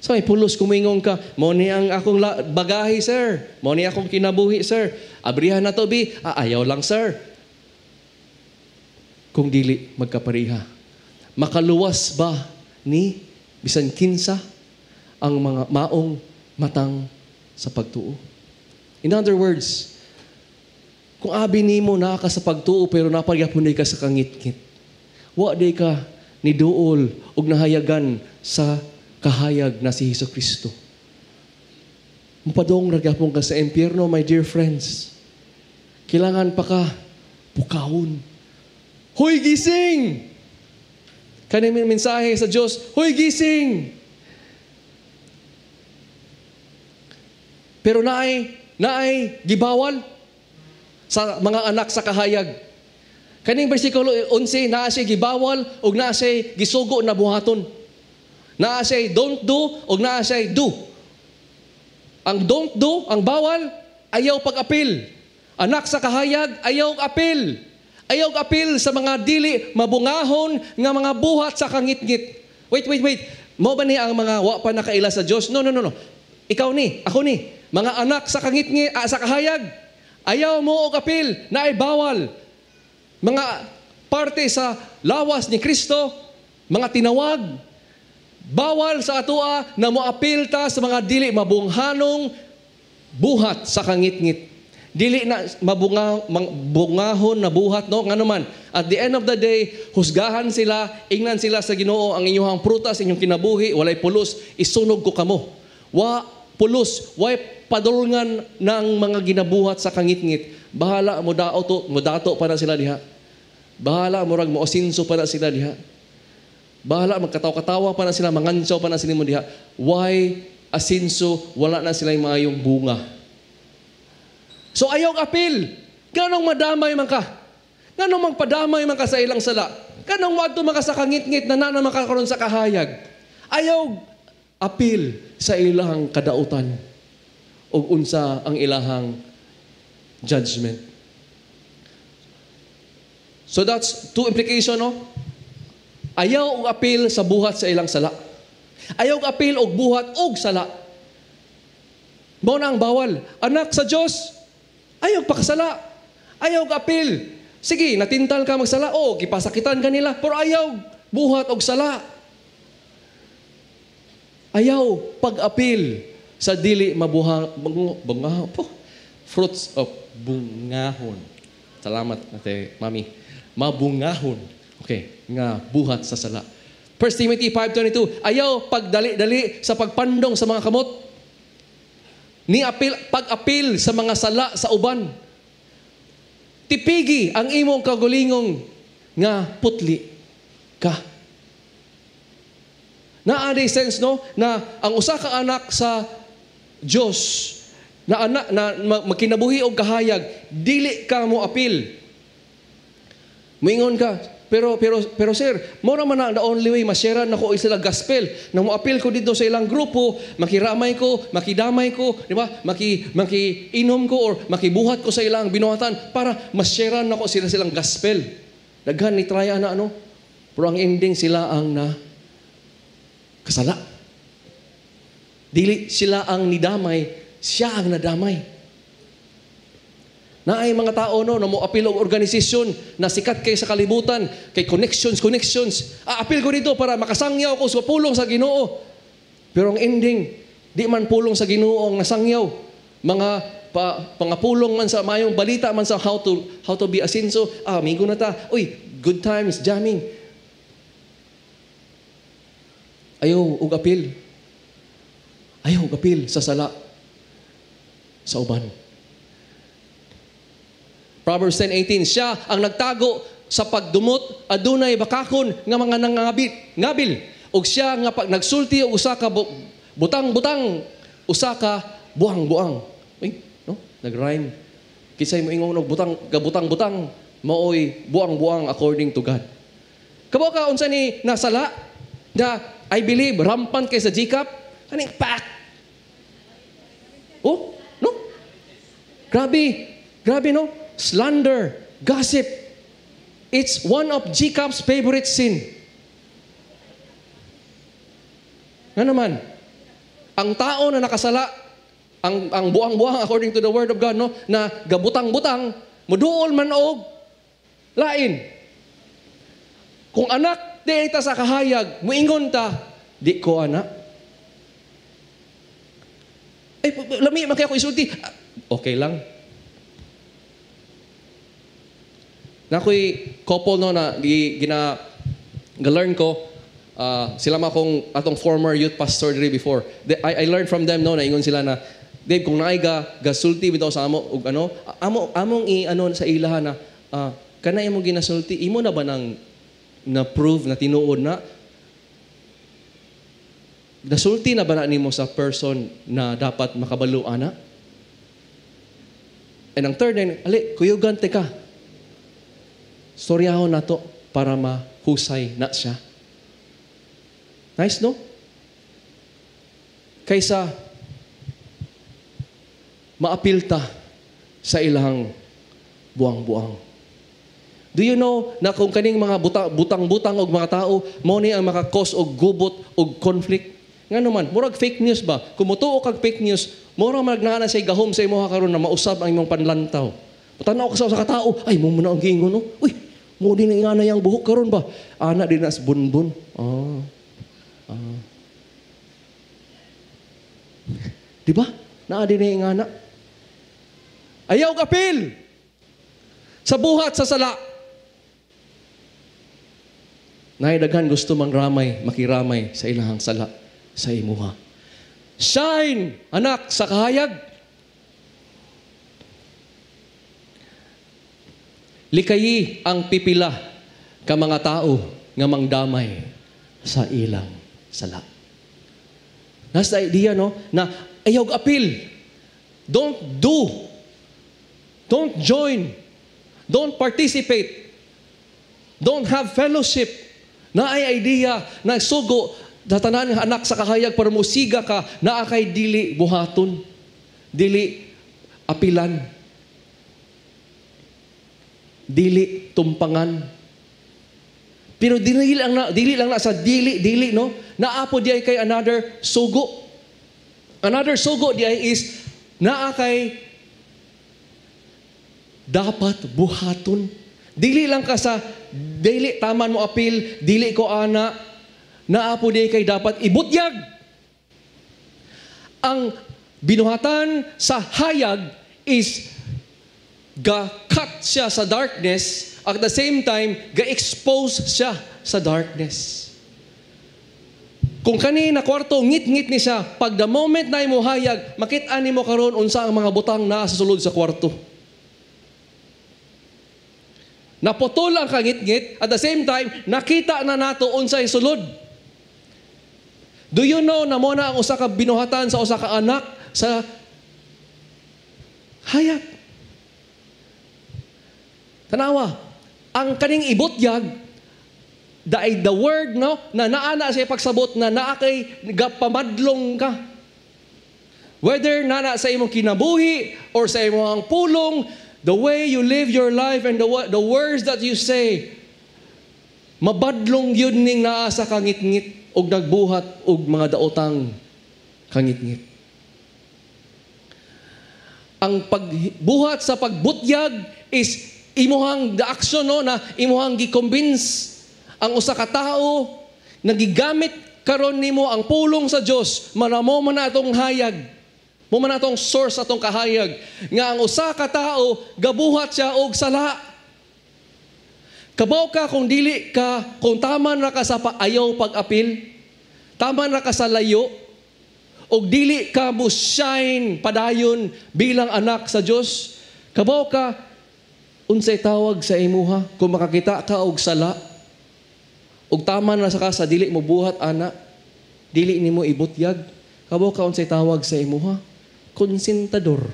So may pulos kumingon ka, mo ni ang akong bagahe, sir. Mo ni akong kinabuhi, sir. Abrihan na to, bi. Ayaw lang, sir. Kung dili magkapariha. Makaluwas ba ni bisan kinsa ang mga maong matang sa pagtuo? In other words, kung abi nimo naa ka sa pagtuo pero napagyapon ka sa kangitngit, wa day ka ni duol og nahayagan sa kahayag na si Hesus Kristo. Mupadong ra gyapon ka sa impyerno, my dear friends. Kailangan pa ka pukawon. Hoy, gising! Kani mensahe sa Dios, hoy, gising! Pero naay gibawal sa mga anak sa kahayag. Kaning bersikulo 11, naa siya gibawal ug naa siya gisugo na buhaton. Naa siya don't do ug naa siya do. Ang don't do, ang bawal, ayaw pag-apil. Anak sa kahayag, ayaw apil. Ayaw apil sa mga dili mabungahon nga mga buhat sa kangitngit. Wait, wait, wait. Mao ba ni ang mga wa pa nakaila sa Dios? No, no, no, no. Ikaw ni, ako ni. Mga anak sa kangitngit, sa kahayag, ayaw mo og apil, naay bawal. Mga parte sa lawas ni Kristo, mga tinawag, bawal sa atoa na moapil ta sa mga dili mabunghanong buhat sa kangitngit. Dili na mabungahon na buhat, no? Ngano man, at the end of the day, husgahan sila, ingnan sila sa Ginoo ang inyong prutas, inyong kinabuhi, walay pulos, isunog ko kamo. Wa pulos, way padulngan ng mga ginabuhat sa kangitngit. Bahala mo dato, mo dato pa na sila diha. Bahala murag mo asinso pa na sila diha. Bahala magkataw-katawa pa na sila, mangantsaw pa na sila mo diha. Why asinso, wala na sila yung maayong bunga. So ayaw apil. Ganong madamay man ka. Ganong magpadamay man ka sa ilang sala. Ganong wadto man ka sa kangitngit na nanaman ka karon sa kahayag. Ayaw apil sa ilang kadautan o unsa ang ilahang judgment. So that's two implication, no? Ayaw og apil sa buhat sa ilang sala. Ayaw og apil og buhat og sala. Mao na ang bawal. Anak sa Dios, ayaw pakasala. Ayaw og apil. Sige, natintal ka magsala. O, gipasakitan ka nila. Pero ayaw buhat og sala. Ayaw pag-apil sa dili mabuha, bunga, po, fruits of bungahon. Salamat, ate, mami. Mabungahon. Okay, nga buhat sa sala. 1 Timothy 5:22, ayaw pagdali-dali sa pagpandong sa mga kamot. Ni apil, pag-apil sa mga sala sa uban. Tipigi ang imong kagulingong nga putli ka. Naa day sense, no, na ang usa ka anak sa Dios na anak na magkinabuhi og kahayag, dili ka mo apil. Moingon ka, pero sir, mo ra man na the only way ma-share nako sila gospel. Na mo apil ko dito sa ilang grupo, makiramay ko, makidamay ko, di ba? Makiinom ko or makibuhat ko sa ilang binuhatan para ma-share nako sila silang gospel. Daghan ni try ana, ano. Pero ang ending, sila ang na kasala. Dili sila ang nidamay, siya ang nadamay. Naay mga tao, no, na mo-apil og organisasyon na sikat kay sa kalibutan, kay connections, connections. Apil ko dito para makasangyaw ko sa pulong sa Ginoo. Pero ang ending, di man pulong sa Ginoo ang nasangyaw. Mga pa, mga pulong man sa mayong balita man sa how to be asinso. Ah, amigo na ta. Uy, good times, jamming. Ayaw og apil. Ayaw og apil sa sala sa uban. Proverbs 10:18, siya ang nagtago sa pagdumot, adunay bakakon nga mga nangabil, ngabil. Ug siya nga pag nagsulti og usa ka butang-butang, usa ka buang-buang. Uy, no? Nag-rhyme. Kinsay mo ingon og butang gabutang-butang, maoy buang-buang according to God. Kabalo ka unsa ni nasala na I believe rampant kay sa GCAP kaning pak. Oh, no? Grabe. Grabe, no? Slander, gossip. It's one of GCAP's favorite sin. Nga naman, ang tao na nakasala, ang buang-buang according to the word of God, no, na gabutang-butang, muduol man og lain. Kung anak di ta sa kahayag, muingon ta, "Di ko anak." "Ay, lami man kay ako isulti." Ah, okay lang. Naa ko'y couple, no, na gina ga-learn ko, sila ma akong atong former youth pastor diri before. I learned from them, no, na ingon sila na, "Dave, kung naay ga gasulti bitaw sa amo og ano, amo among i ano sa ilaha na kana imong ginasulti, imo na ba nang na prove na tinuod na? Nasulti na ba na nimo sa person na dapat makabalo ana?" And ang third din, ali, kuyugan te ka. Storyahon nato para mahusay na siya. Nice, no? Kaysa maapilta sa ilang buang-buang. Do you know na kung kaning mga butang-butang og mga tao, mo ni ang makakos og gubot og conflict? Nga naman, murag fake news ba? Kung mutuo kag fake news, mura man naa na say gahom sa imuha karon na mausab ang imong panlantaw. Tanaw ka sa katao, "Ay, mo na ang giingon, no? Uy, mo din nga na yang buhok karon ba? Ana din na sa bunbun." Ah. Ah. Di ba? Naa din na nga na. Ayaw kapil sa buhat sa sala. Naay daghan gusto mang ramay, makiramay sa ilahang sala sa imuha. Shine, anak, sa kahayag. Likayi ang pipila ka mga tao nga mangdamay sa ilang sala. Nasa idea, no? Na ayaw apil. Don't do. Don't join. Don't participate. Don't have fellowship. Na ay idea na sugo datanan anak sa kahayag para musiga ka naa kay dili buhaton. Dili apilan. Dili tumpangan. Pero dili lang na sa dili dili, no. Naa po diay kay another sugo. Another sugo diay is naa kay dapat buhaton. Dili lang ka sa dili taman mo apil, dili ko ana, naa po diay kay dapat ibutyag. Ang binuhatan sa hayag is ga-cut siya sa darkness, at the same time, ga-expose siya sa darkness. Kung kani na kwarto, ngit-ngit ni siya, pag the moment na imo hayag, makita nimo karon unsa ang mga butang naa sa sulod sa kwarto. Naputol ang kangit-ngit, at the same time, nakita na nato unsay sulod. Do you know na mo na ang usa ka binuhatan sa usa ka anak sa hayag? Tanawa, ang kaning ibutyag, the word, no, na naa na sa pagsabot na naa kay gapamadlong ka. Whether naa sa imong kinabuhi or sa imong pulong, the way you live your life and the words that you say, mabadlong yun ning naa sa kangitngit og nagbuhat og mga daotang kangitngit. Ang pagbuhat sa pagbutyag is imuhang the action, no, na imuhang gi-convince ang usa ka tawo nga gigamit karon nimo ang pulong sa Dios, manamo man na atong hayag. Mo man atong source atong kahayag nga ang usa ka tawo gabuhat siya og sala. Kabaw ka kung dili ka, kung tama na ka sa ayaw pag-apil, tama na ka sa layo, og dili ka mo shine padayon bilang anak sa Dios, kabaw ka unsay tawag sa imuha kung makakita ka og sala, og tama na sa ka sa dili mo buhat ana, dili nimo ibutyag, kabaw ka unsay tawag sa imuha? Konsentador.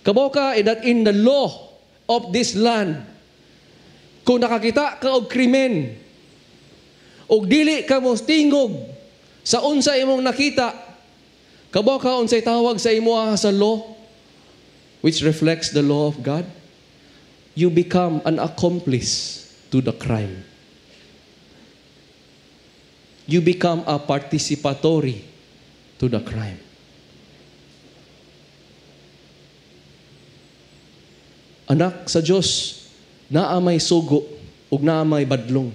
Kabaw ka that in the law of this land, kung nakakita ka og krimen, og dili ka mo tingog sa unsa imong nakita, kabaw ka unsay tawag sa imuha sa law, which reflects the law of God? You become an accomplice to the crime. You become a participatory to the crime. Anak sa Dios, naa may sugo ug naa may badlong.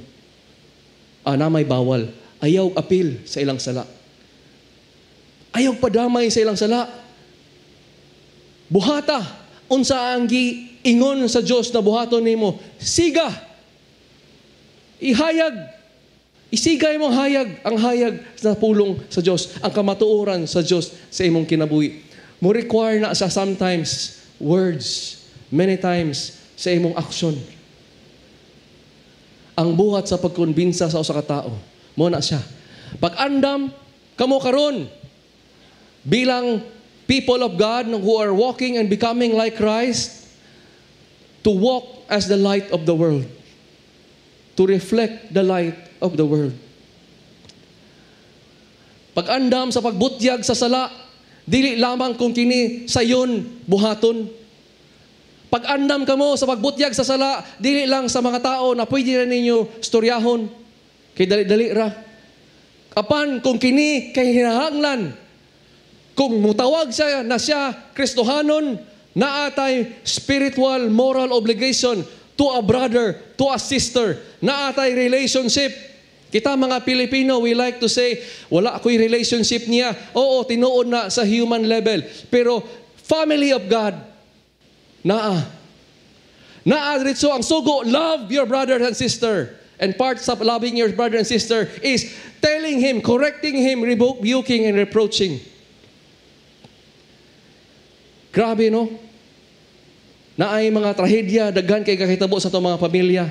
Naa may bawal. Ayaw apil sa ilang sala. Ayaw padamay sa ilang sala. Buhata unsa ang giingon sa Dios na buhaton nimo. Siga. Ihayag. Isiga imong hayag, ang hayag sa pulong sa Dios, ang kamatuoran sa Dios sa imong kinabuhi. Mo require na sa sometimes words, many times sa imong action. Ang buhat sa pagkumbinsa sa usa ka tawo, mo na siya. Pag-andam kamo karon bilang people of God who are walking and becoming like Christ, to walk as the light of the world, to reflect the light of the world. Pag-andam sa pagbutyag sa sala, dili lamang kung kini sayon buhaton. Pag-andam kamo sa pagbutyag sa sala, dili lang sa mga tao na pwede na ninyo storyahon, kay dali-dali ra. Apan kung kini kay hinahanglan, kung mutawag siya na siya Kristohanon, naatay spiritual moral obligation to a brother, to a sister, naatay relationship. Kita mga Pilipino, we like to say, wala ako'y relationship niya. Oo, tinuod na sa human level. Pero family of God, naa. Naa diretso ang sugo, love your brother and sister. And parts of loving your brother and sister is telling him, correcting him, rebuking and reproaching. Grabe, no? Naay mga trahedya, daghan kay kakitabo sa itong mga pamilya.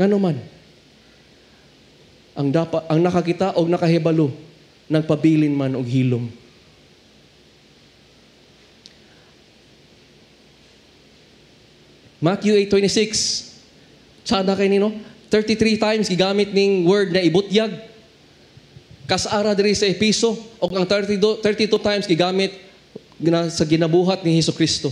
Ngano man, ang nakakita og nakahibalo, nagpabilin man og hilom. Matthew 8:26. Sada kay nino, 33 times gigamit ning word na ibutyag. Kasara diri sa Episo og ang 32 times gigamit sa ginabuhat ni Hesus Kristo.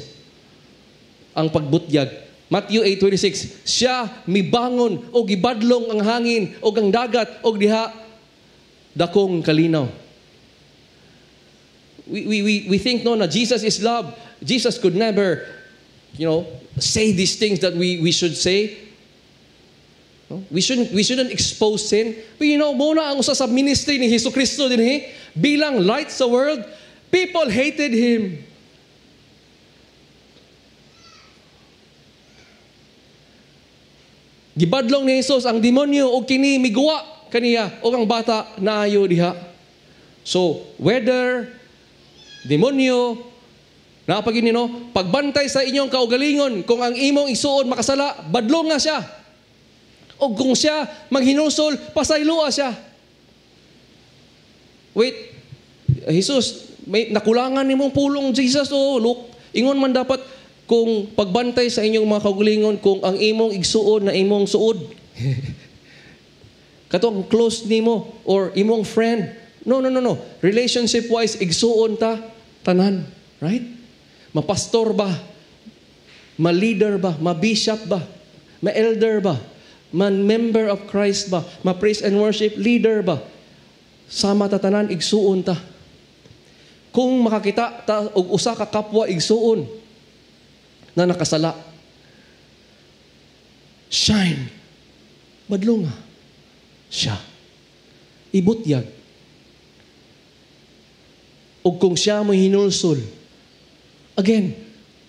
Ang pagbutyag. Matthew 8:26, siya mibangon og gibadlong ang hangin og ang dagat og diha dakong kalinaw. We think, no, na Jesus is love. Jesus could never say these things that we should say. No? We shouldn't expose sin. But mao na ang usa sa ministry ni Hesus Kristo dinhi bilang light sa world, people hated him. Gibadlong ni Jesus ang demonyo og kini miguwa kaniya og ang bata naayo diha. So, whether demonyo naa pa gyud no, pagbantay sa inyong kaugalingon, kung ang imong igsuon makasala, badlong nga siya. Og kung siya maghinulsol, pasayloa siya. Wait, Jesus, may nakulangan nimong pulong, Jesus, oh, look, ingon man dapat kung pagbantay sa inyong mga kaugalingon kung ang imong igsuon na imong suod. Katong close nimo or imong friend. No, no, no, no. Relationship wise, igsuon ta tanan, right? Ma-pastor ba? Ma-leader ba? Ma-bishop ba? Ma-elder ba? Ma-member of Christ ba? Ma-praise and worship leader ba? Sama ta tanan, igsuon ta. Kung makakita ta og usa ka kapwa igsuon na nakasala, shine. Badlonga siya. Ibutyag. Og kung siya mo hinulsol, again,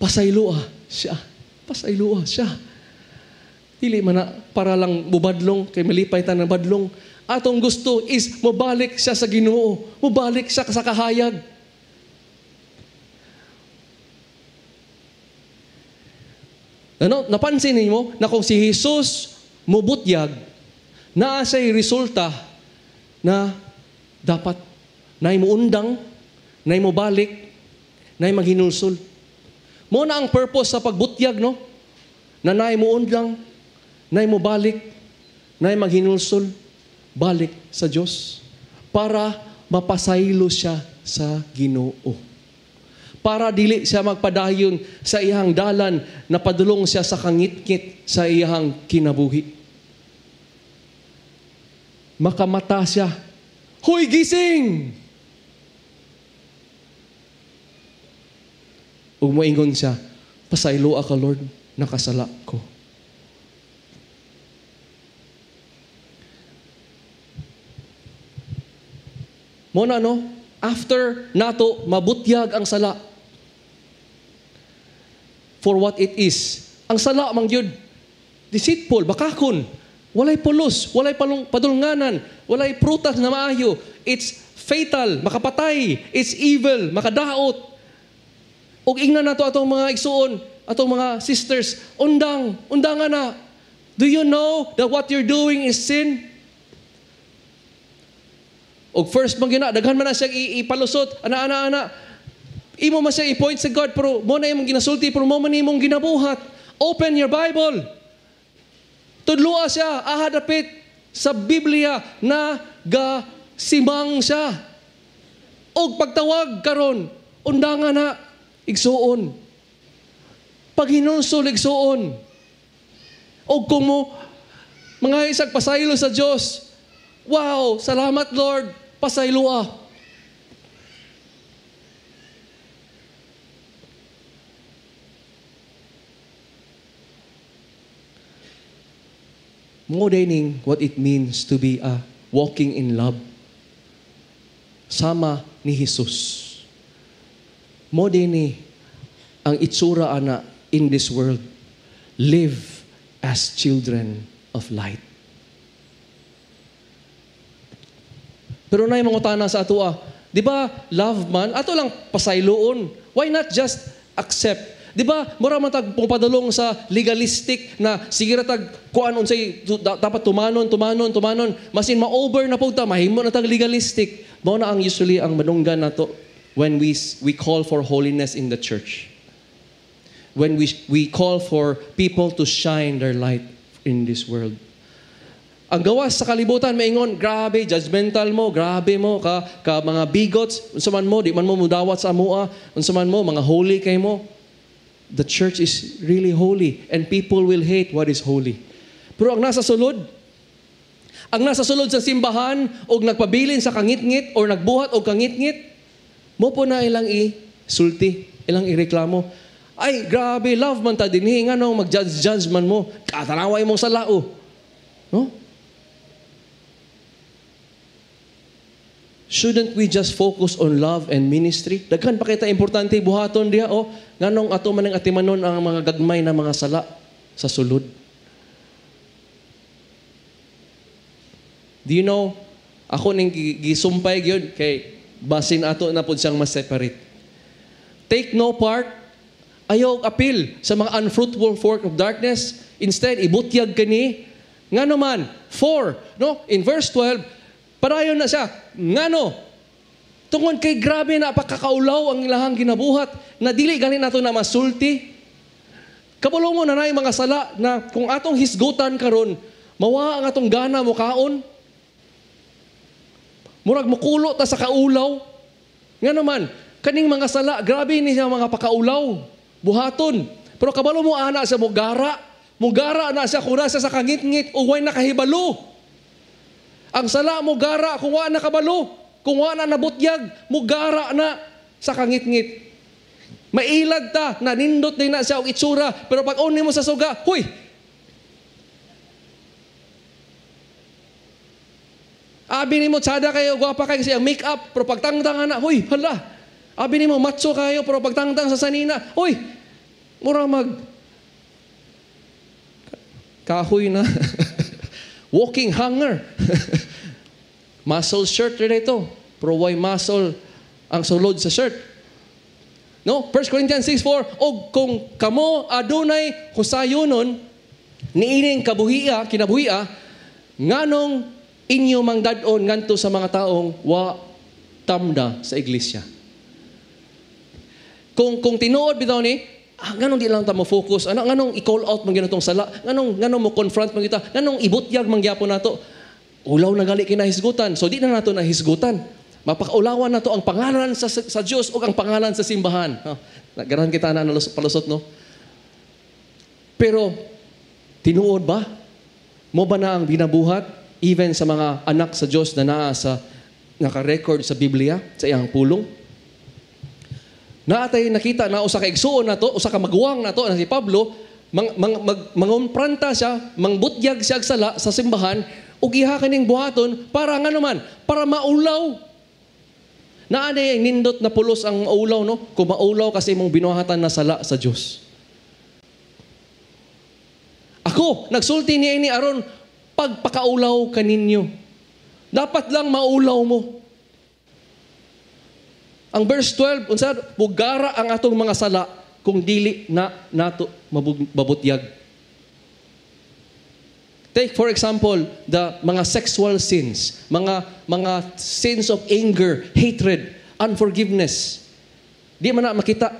pasayloa siya. Pasayloa siya. Dili man na para lang mubadlong, kay malipay ta ng badlong. Atong gusto is mobalik siya sa Ginoo, mobalik siya sa kahayag. Ano, napansin ninyo na kung si Jesus mubutyag, naa siya'y resulta na dapat naay muundang, naay mobalik, naay maghinulsol. Mao na ang purpose sa pagbutyag, no? Na naay muundang, naay mobalik, naay maghinulsol, balik sa Dios para mapasaylo siya sa Ginoo. Para dili siya magpadayon sa iyang dalan na padulong siya sa kangitngit sa iyang kinabuhi. Makamata siya. Huy, gising! Ug moingon siya, pasayloa ka, Lord, nakasala ko. Mao na, no? After nato mabutyag ang sala for what it is. Ang sala man gyud deceitful, bakakon, walay pulos, walay padulnganan, walay prutas na maayo. It's fatal, makapatay, it's evil, makadaot. Ug ingnan nato atong mga igsuon, atong mga sisters, undang, undangan na. Do you know that what you're doing is sin? Og first man gyud na, daghan man na siya ipalusot, ana, ana, ana. Imo man siya i-point sa God, pero mo na imong ginasulti, pero mo man imong ginabuhat. Open your Bible. Tudloa siya, aha dapit sa Biblia na gasimang siya. Og pagtawag karon, undangan na, igsuon. Paghinulsol, igsuon. Og kung mo, mga isag pasaylo sa Dios, wow, salamat Lord, pasayloa. Modeling what it means to be a walking in love. Sama ni Jesus. Modeling ang itsura ana in this world. Live as children of light. Pero naay mangutana sa atoa, di ba love man, ato lang pasayloon. Why not just accept? Di ba, mura man tag pupadulong sa legalistic na sige ra tag kuan unsay dapat tumanon, tumanon, tumanon. Masin ma-over na pud ta, mahimo na tag legalistic. Mao na ang usually ang manunggan nato when we call for holiness in the church. When we call for people to shine their light in this world. Ang gawas sa kalibutan, maingon, grabe, judgmental mo, grabe mo, ka mga bigots, unsa man mo, di man mo mudawat sa amoa, unsa man mo, mga holy kay mo. The church is really holy and people will hate what is holy. Pero ang nasa sulod sa simbahan og nagpabilin sa kangitngit or nagbuhat og kangitngit, mo po na ilang i-sulti, ilang ireklamo. Ay, grabe, love man ta dinhi, nganong mag-judge-judge man mo, katanaway mong salao. No? Shouldn't we just focus on love and ministry? Daghan pa kita importante buhaton diha, oh, nganong ato man ang atimanon ang mga gagmay na mga sala sa sulod. Do you know, ako ning gisumpay gyud kay basin ato na pud siyang mas-separate. Take no part, ayaw appeal sa mga unfruitful work of darkness. Instead, ibutyag kani. Ngano man, 4, no? In verse 12, padayon na siya. Ngano? Tungod kay grabe na pakakaulaw ang ilahang ginabuhat na dili gani nato na masulti. Kabalo mo na naay mga sala na kung atong hisgutan karon, mawa ang atong gana mo kaon. Murag mukulo ta sa kaulaw. Ngano man, kaning mga sala, grabe ni siya mga pakaulaw, buhaton. Pero kabalo mo ana siya mugara. Mugara na siya kung nasa sa kangitngit o way nakahibalo. Ang sala mugara kung wa nakabalo, kung wa na nabutyag, mugara na sa kangitngit. Mailad ta, nanindot din na siya og itsura, pero pag uni mo sa suga, huy! Abi nimo tsada kayo, gwapa kayo kasi ang make-up, pero pagtangtang na, huy, hala. Abi nimo macho kayo, pero pagtangtang sa sanina, huy, mura mag kahoy na. Walking hanger. Muscle shirt rin ito. Pero why muscle ang sulod sa shirt? No? 1 Corinthians 6:4, og kung kamo adunay husayonon niining kabuhia, kinabuhia, nganong inyo mang dad-on nganto sa mga taong wa tamda sa iglesia. Kung tinuod bitaw ni, nganong di lang ta mo focus, ano nganong i-call out man ginatong sala, nganong mo confront man kita, nganong ibutyag man gyapon nato. Ulaw na gali kinahisgutan. So di na nato nahisgutan. Mapakaulawan nato ang pangalan sa Dios ug ang pangalan sa simbahan. Oh, ganahan kita na palusot, no? Pero tinuod ba? Mo ba na ang binabuhat even sa mga anak sa Dios na naa sa naka-record sa Biblia sa iyang pulong? Naatay nakita na usa ka igsuon nato, usa ka maguwang nato na si Pablo, mangumpranta siya, mangbutyag siya og sala sa simbahan ug iha kaning buhaton para ngano man, para maulaw. Naa day nindot na pulos ang maulaw, no? Kung maulaw kasi imong binuhatan na sala sa Dios. Ako nagsulti niya ini aron pagpakaulaw kaninyo. Dapat lang maulaw mo. Ang verse 12, unsa bugara ang atong mga sala kung dili na nato mabutyag. Take for example the mga sexual sins, mga sins of anger, hatred, unforgiveness. Di man na makita.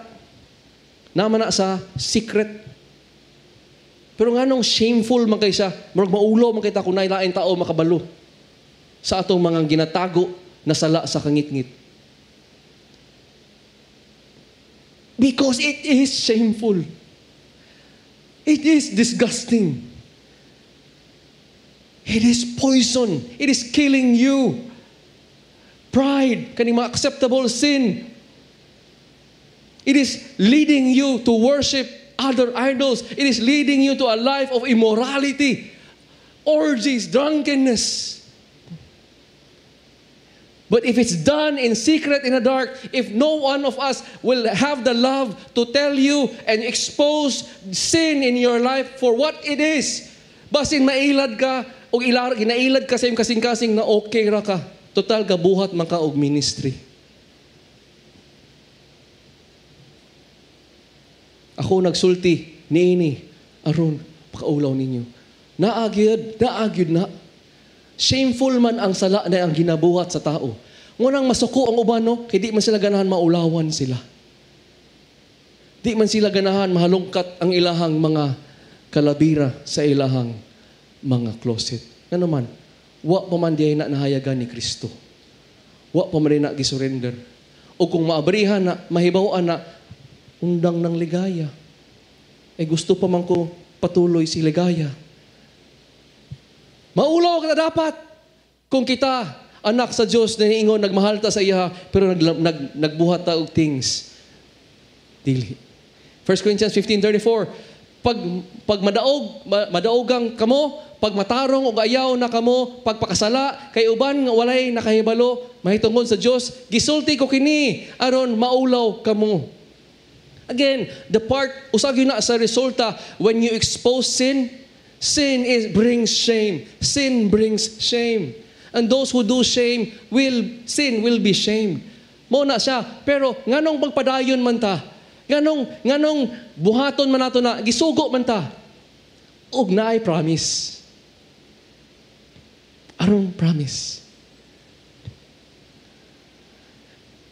Na man na sa secret. Pero nganong shameful man kay siya, murag maulo man kita kung nailain tao makabalo sa atong mga ginatago na sala sa kangitngit. Because it is shameful. It is disgusting. It is poison. It is killing you. Pride, kaning mga acceptable sin. It is leading you to worship other idols. It is leading you to a life of immorality, orgies, drunkenness. But if it's done in secret, in the dark, if no one of us will have the love to tell you and expose sin in your life for what it is, basin mailad ka, o ginailad ka sa iyong kasing-kasing na okay ra ka, total gabuhat man ka og ministry. Ako nagsulti niini aron pakaulaw ninyo. Naagyud na. Shameful man ang sala na ang ginabuhat sa tao. Ngunang masuko ang uban, no? Kay di man sila ganahan maulawan sila. Di man sila ganahan mahalungkat ang ilahang mga kalabira sa ilahang mga closet. Ngano man, wa pa man diay na nahayagan ni Kristo. Wa pa man na gisurrender. O kung maabrihan na, mahibaw-an na, undang ng ligaya. Eh gusto pa man ko patuloy si Ligaya. Maulaw ka na dapat kung kita, anak sa Dios, na niingon, nagmahal ta sa iya, pero nagbuhat ta og things. Dili. 1 Corinthians 15:34, pag madaogang kamo, pag matarong og ayaw na kamo, pagpakasala, kay uban nga walay nakahibalo, mahitungod sa Dios, gisulti ko kini, aron maulaw kamo. Again, the part, usag yun na sa resulta, when you expose sin, sin is brings shame. Sin brings shame. And those who do shame, sin will be shamed. Mo na siya. Pero, nganong magpadayon man ta? Nganong buhaton man nato na, gisugo man ta? Og naay promise. Aron promise.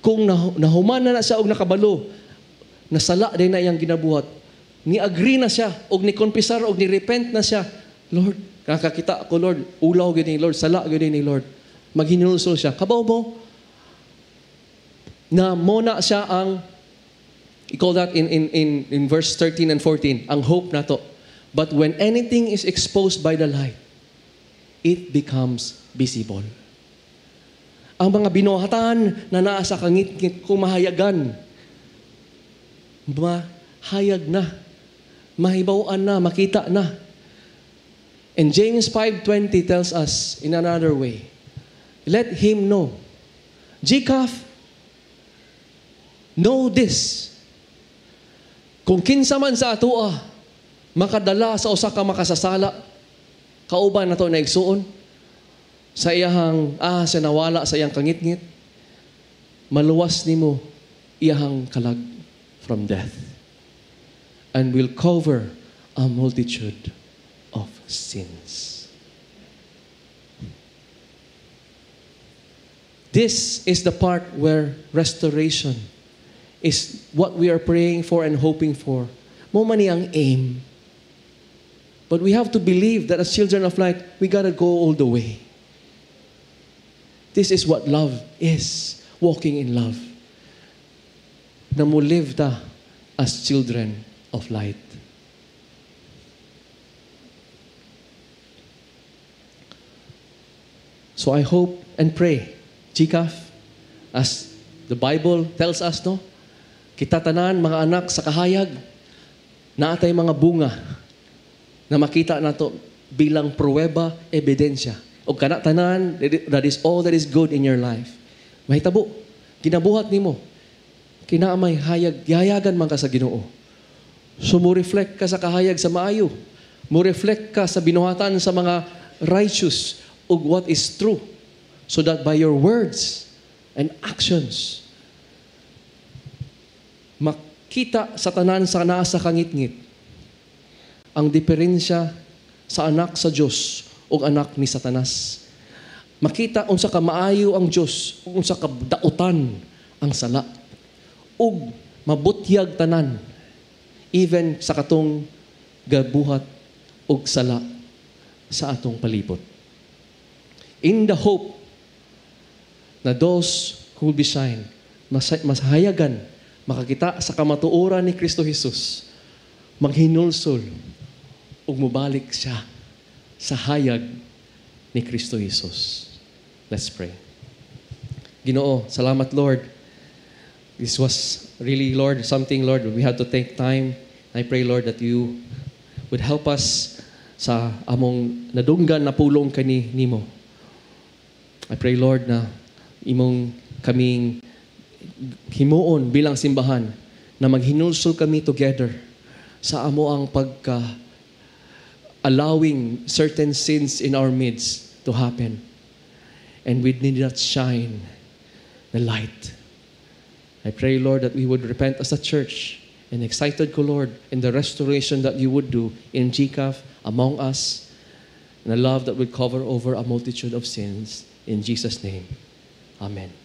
Kung nahuman na siya og nakabalo, nasala din na iyang ginabuhat, ni-agree na siya, og ni-confessar, og ni-repent na siya. Lord, nakakita ako, Lord, ulaw gyud ni Lord, sala gyud ni Lord. Maghinulsol siya. Kabaw mo, na mo na siya ang, you call that in verse 13 and 14, ang hope na to. But when anything is exposed by the light, it becomes visible. Ang mga binuhatan na naa sa kangitngit kung mahayagan, mahayag na, mahibaw-an na, makita na. And James 5:20 tells us in another way, let him know. GCAF, know this. Kung kinsa man sa atoa, makadala sa usa ka makasasala, kauban na to na igsuon, sa iyahang, siya nawala sa iyang kangitngit, maluwas nimo iyahang kalag from death, and will cover a multitude of sins. This is the part where restoration is what we are praying for and hoping for. Mo man ni ang aim. But we have to believe that as children of light, we got to go all the way. This is what love is, walking in love. Na mo live ta as children of light. So I hope and pray, GCAF, as the Bible tells us, no? Kita tanan, mga anak sa kahayag, naatay mga bunga na makita nato bilang pruweba, ebidensya. O kana tanan, that is all that is good in your life. Mahitabo, ginabuhat nimo, kinaamay hayag, gihayagan man ka sa Ginoo. So mo reflect ka sa kahayag sa maayo. Mo reflect ka sa binuhatan sa mga righteous ug what is true. So that by your words and actions, makita sa tanan sa naa sa kangitngit ang diferensya sa anak sa Dios ug anak ni Satanas. Makita unsa ka maayo ang Dios ug unsa ka dautan ang sala. Ug mabutyag tanan even sa katong gabuhat og sala sa atong palibot. In the hope na those who will be shine, masahayagan, makakita sa kamatuoran ni Kristo Jesus, maghinulsol ug mobalik siya sa hayag ni Kristo Jesus. Let's pray. Ginoo, salamat Lord. This was really, Lord, something, Lord, we had to take time. I pray, Lord, that you would help us sa among nadunggan na pulong kani nimo. I pray, Lord, na imong kaming himuon bilang simbahan na maghinulsol kami together sa amo ang pagka allowing certain sins in our midst to happen. And we need not shine the light. I pray, Lord, that we would repent as a church and excited ko, Lord, in the restoration that you would do in GCAF among us, and a love that would cover over a multitude of sins. In Jesus' name, amen.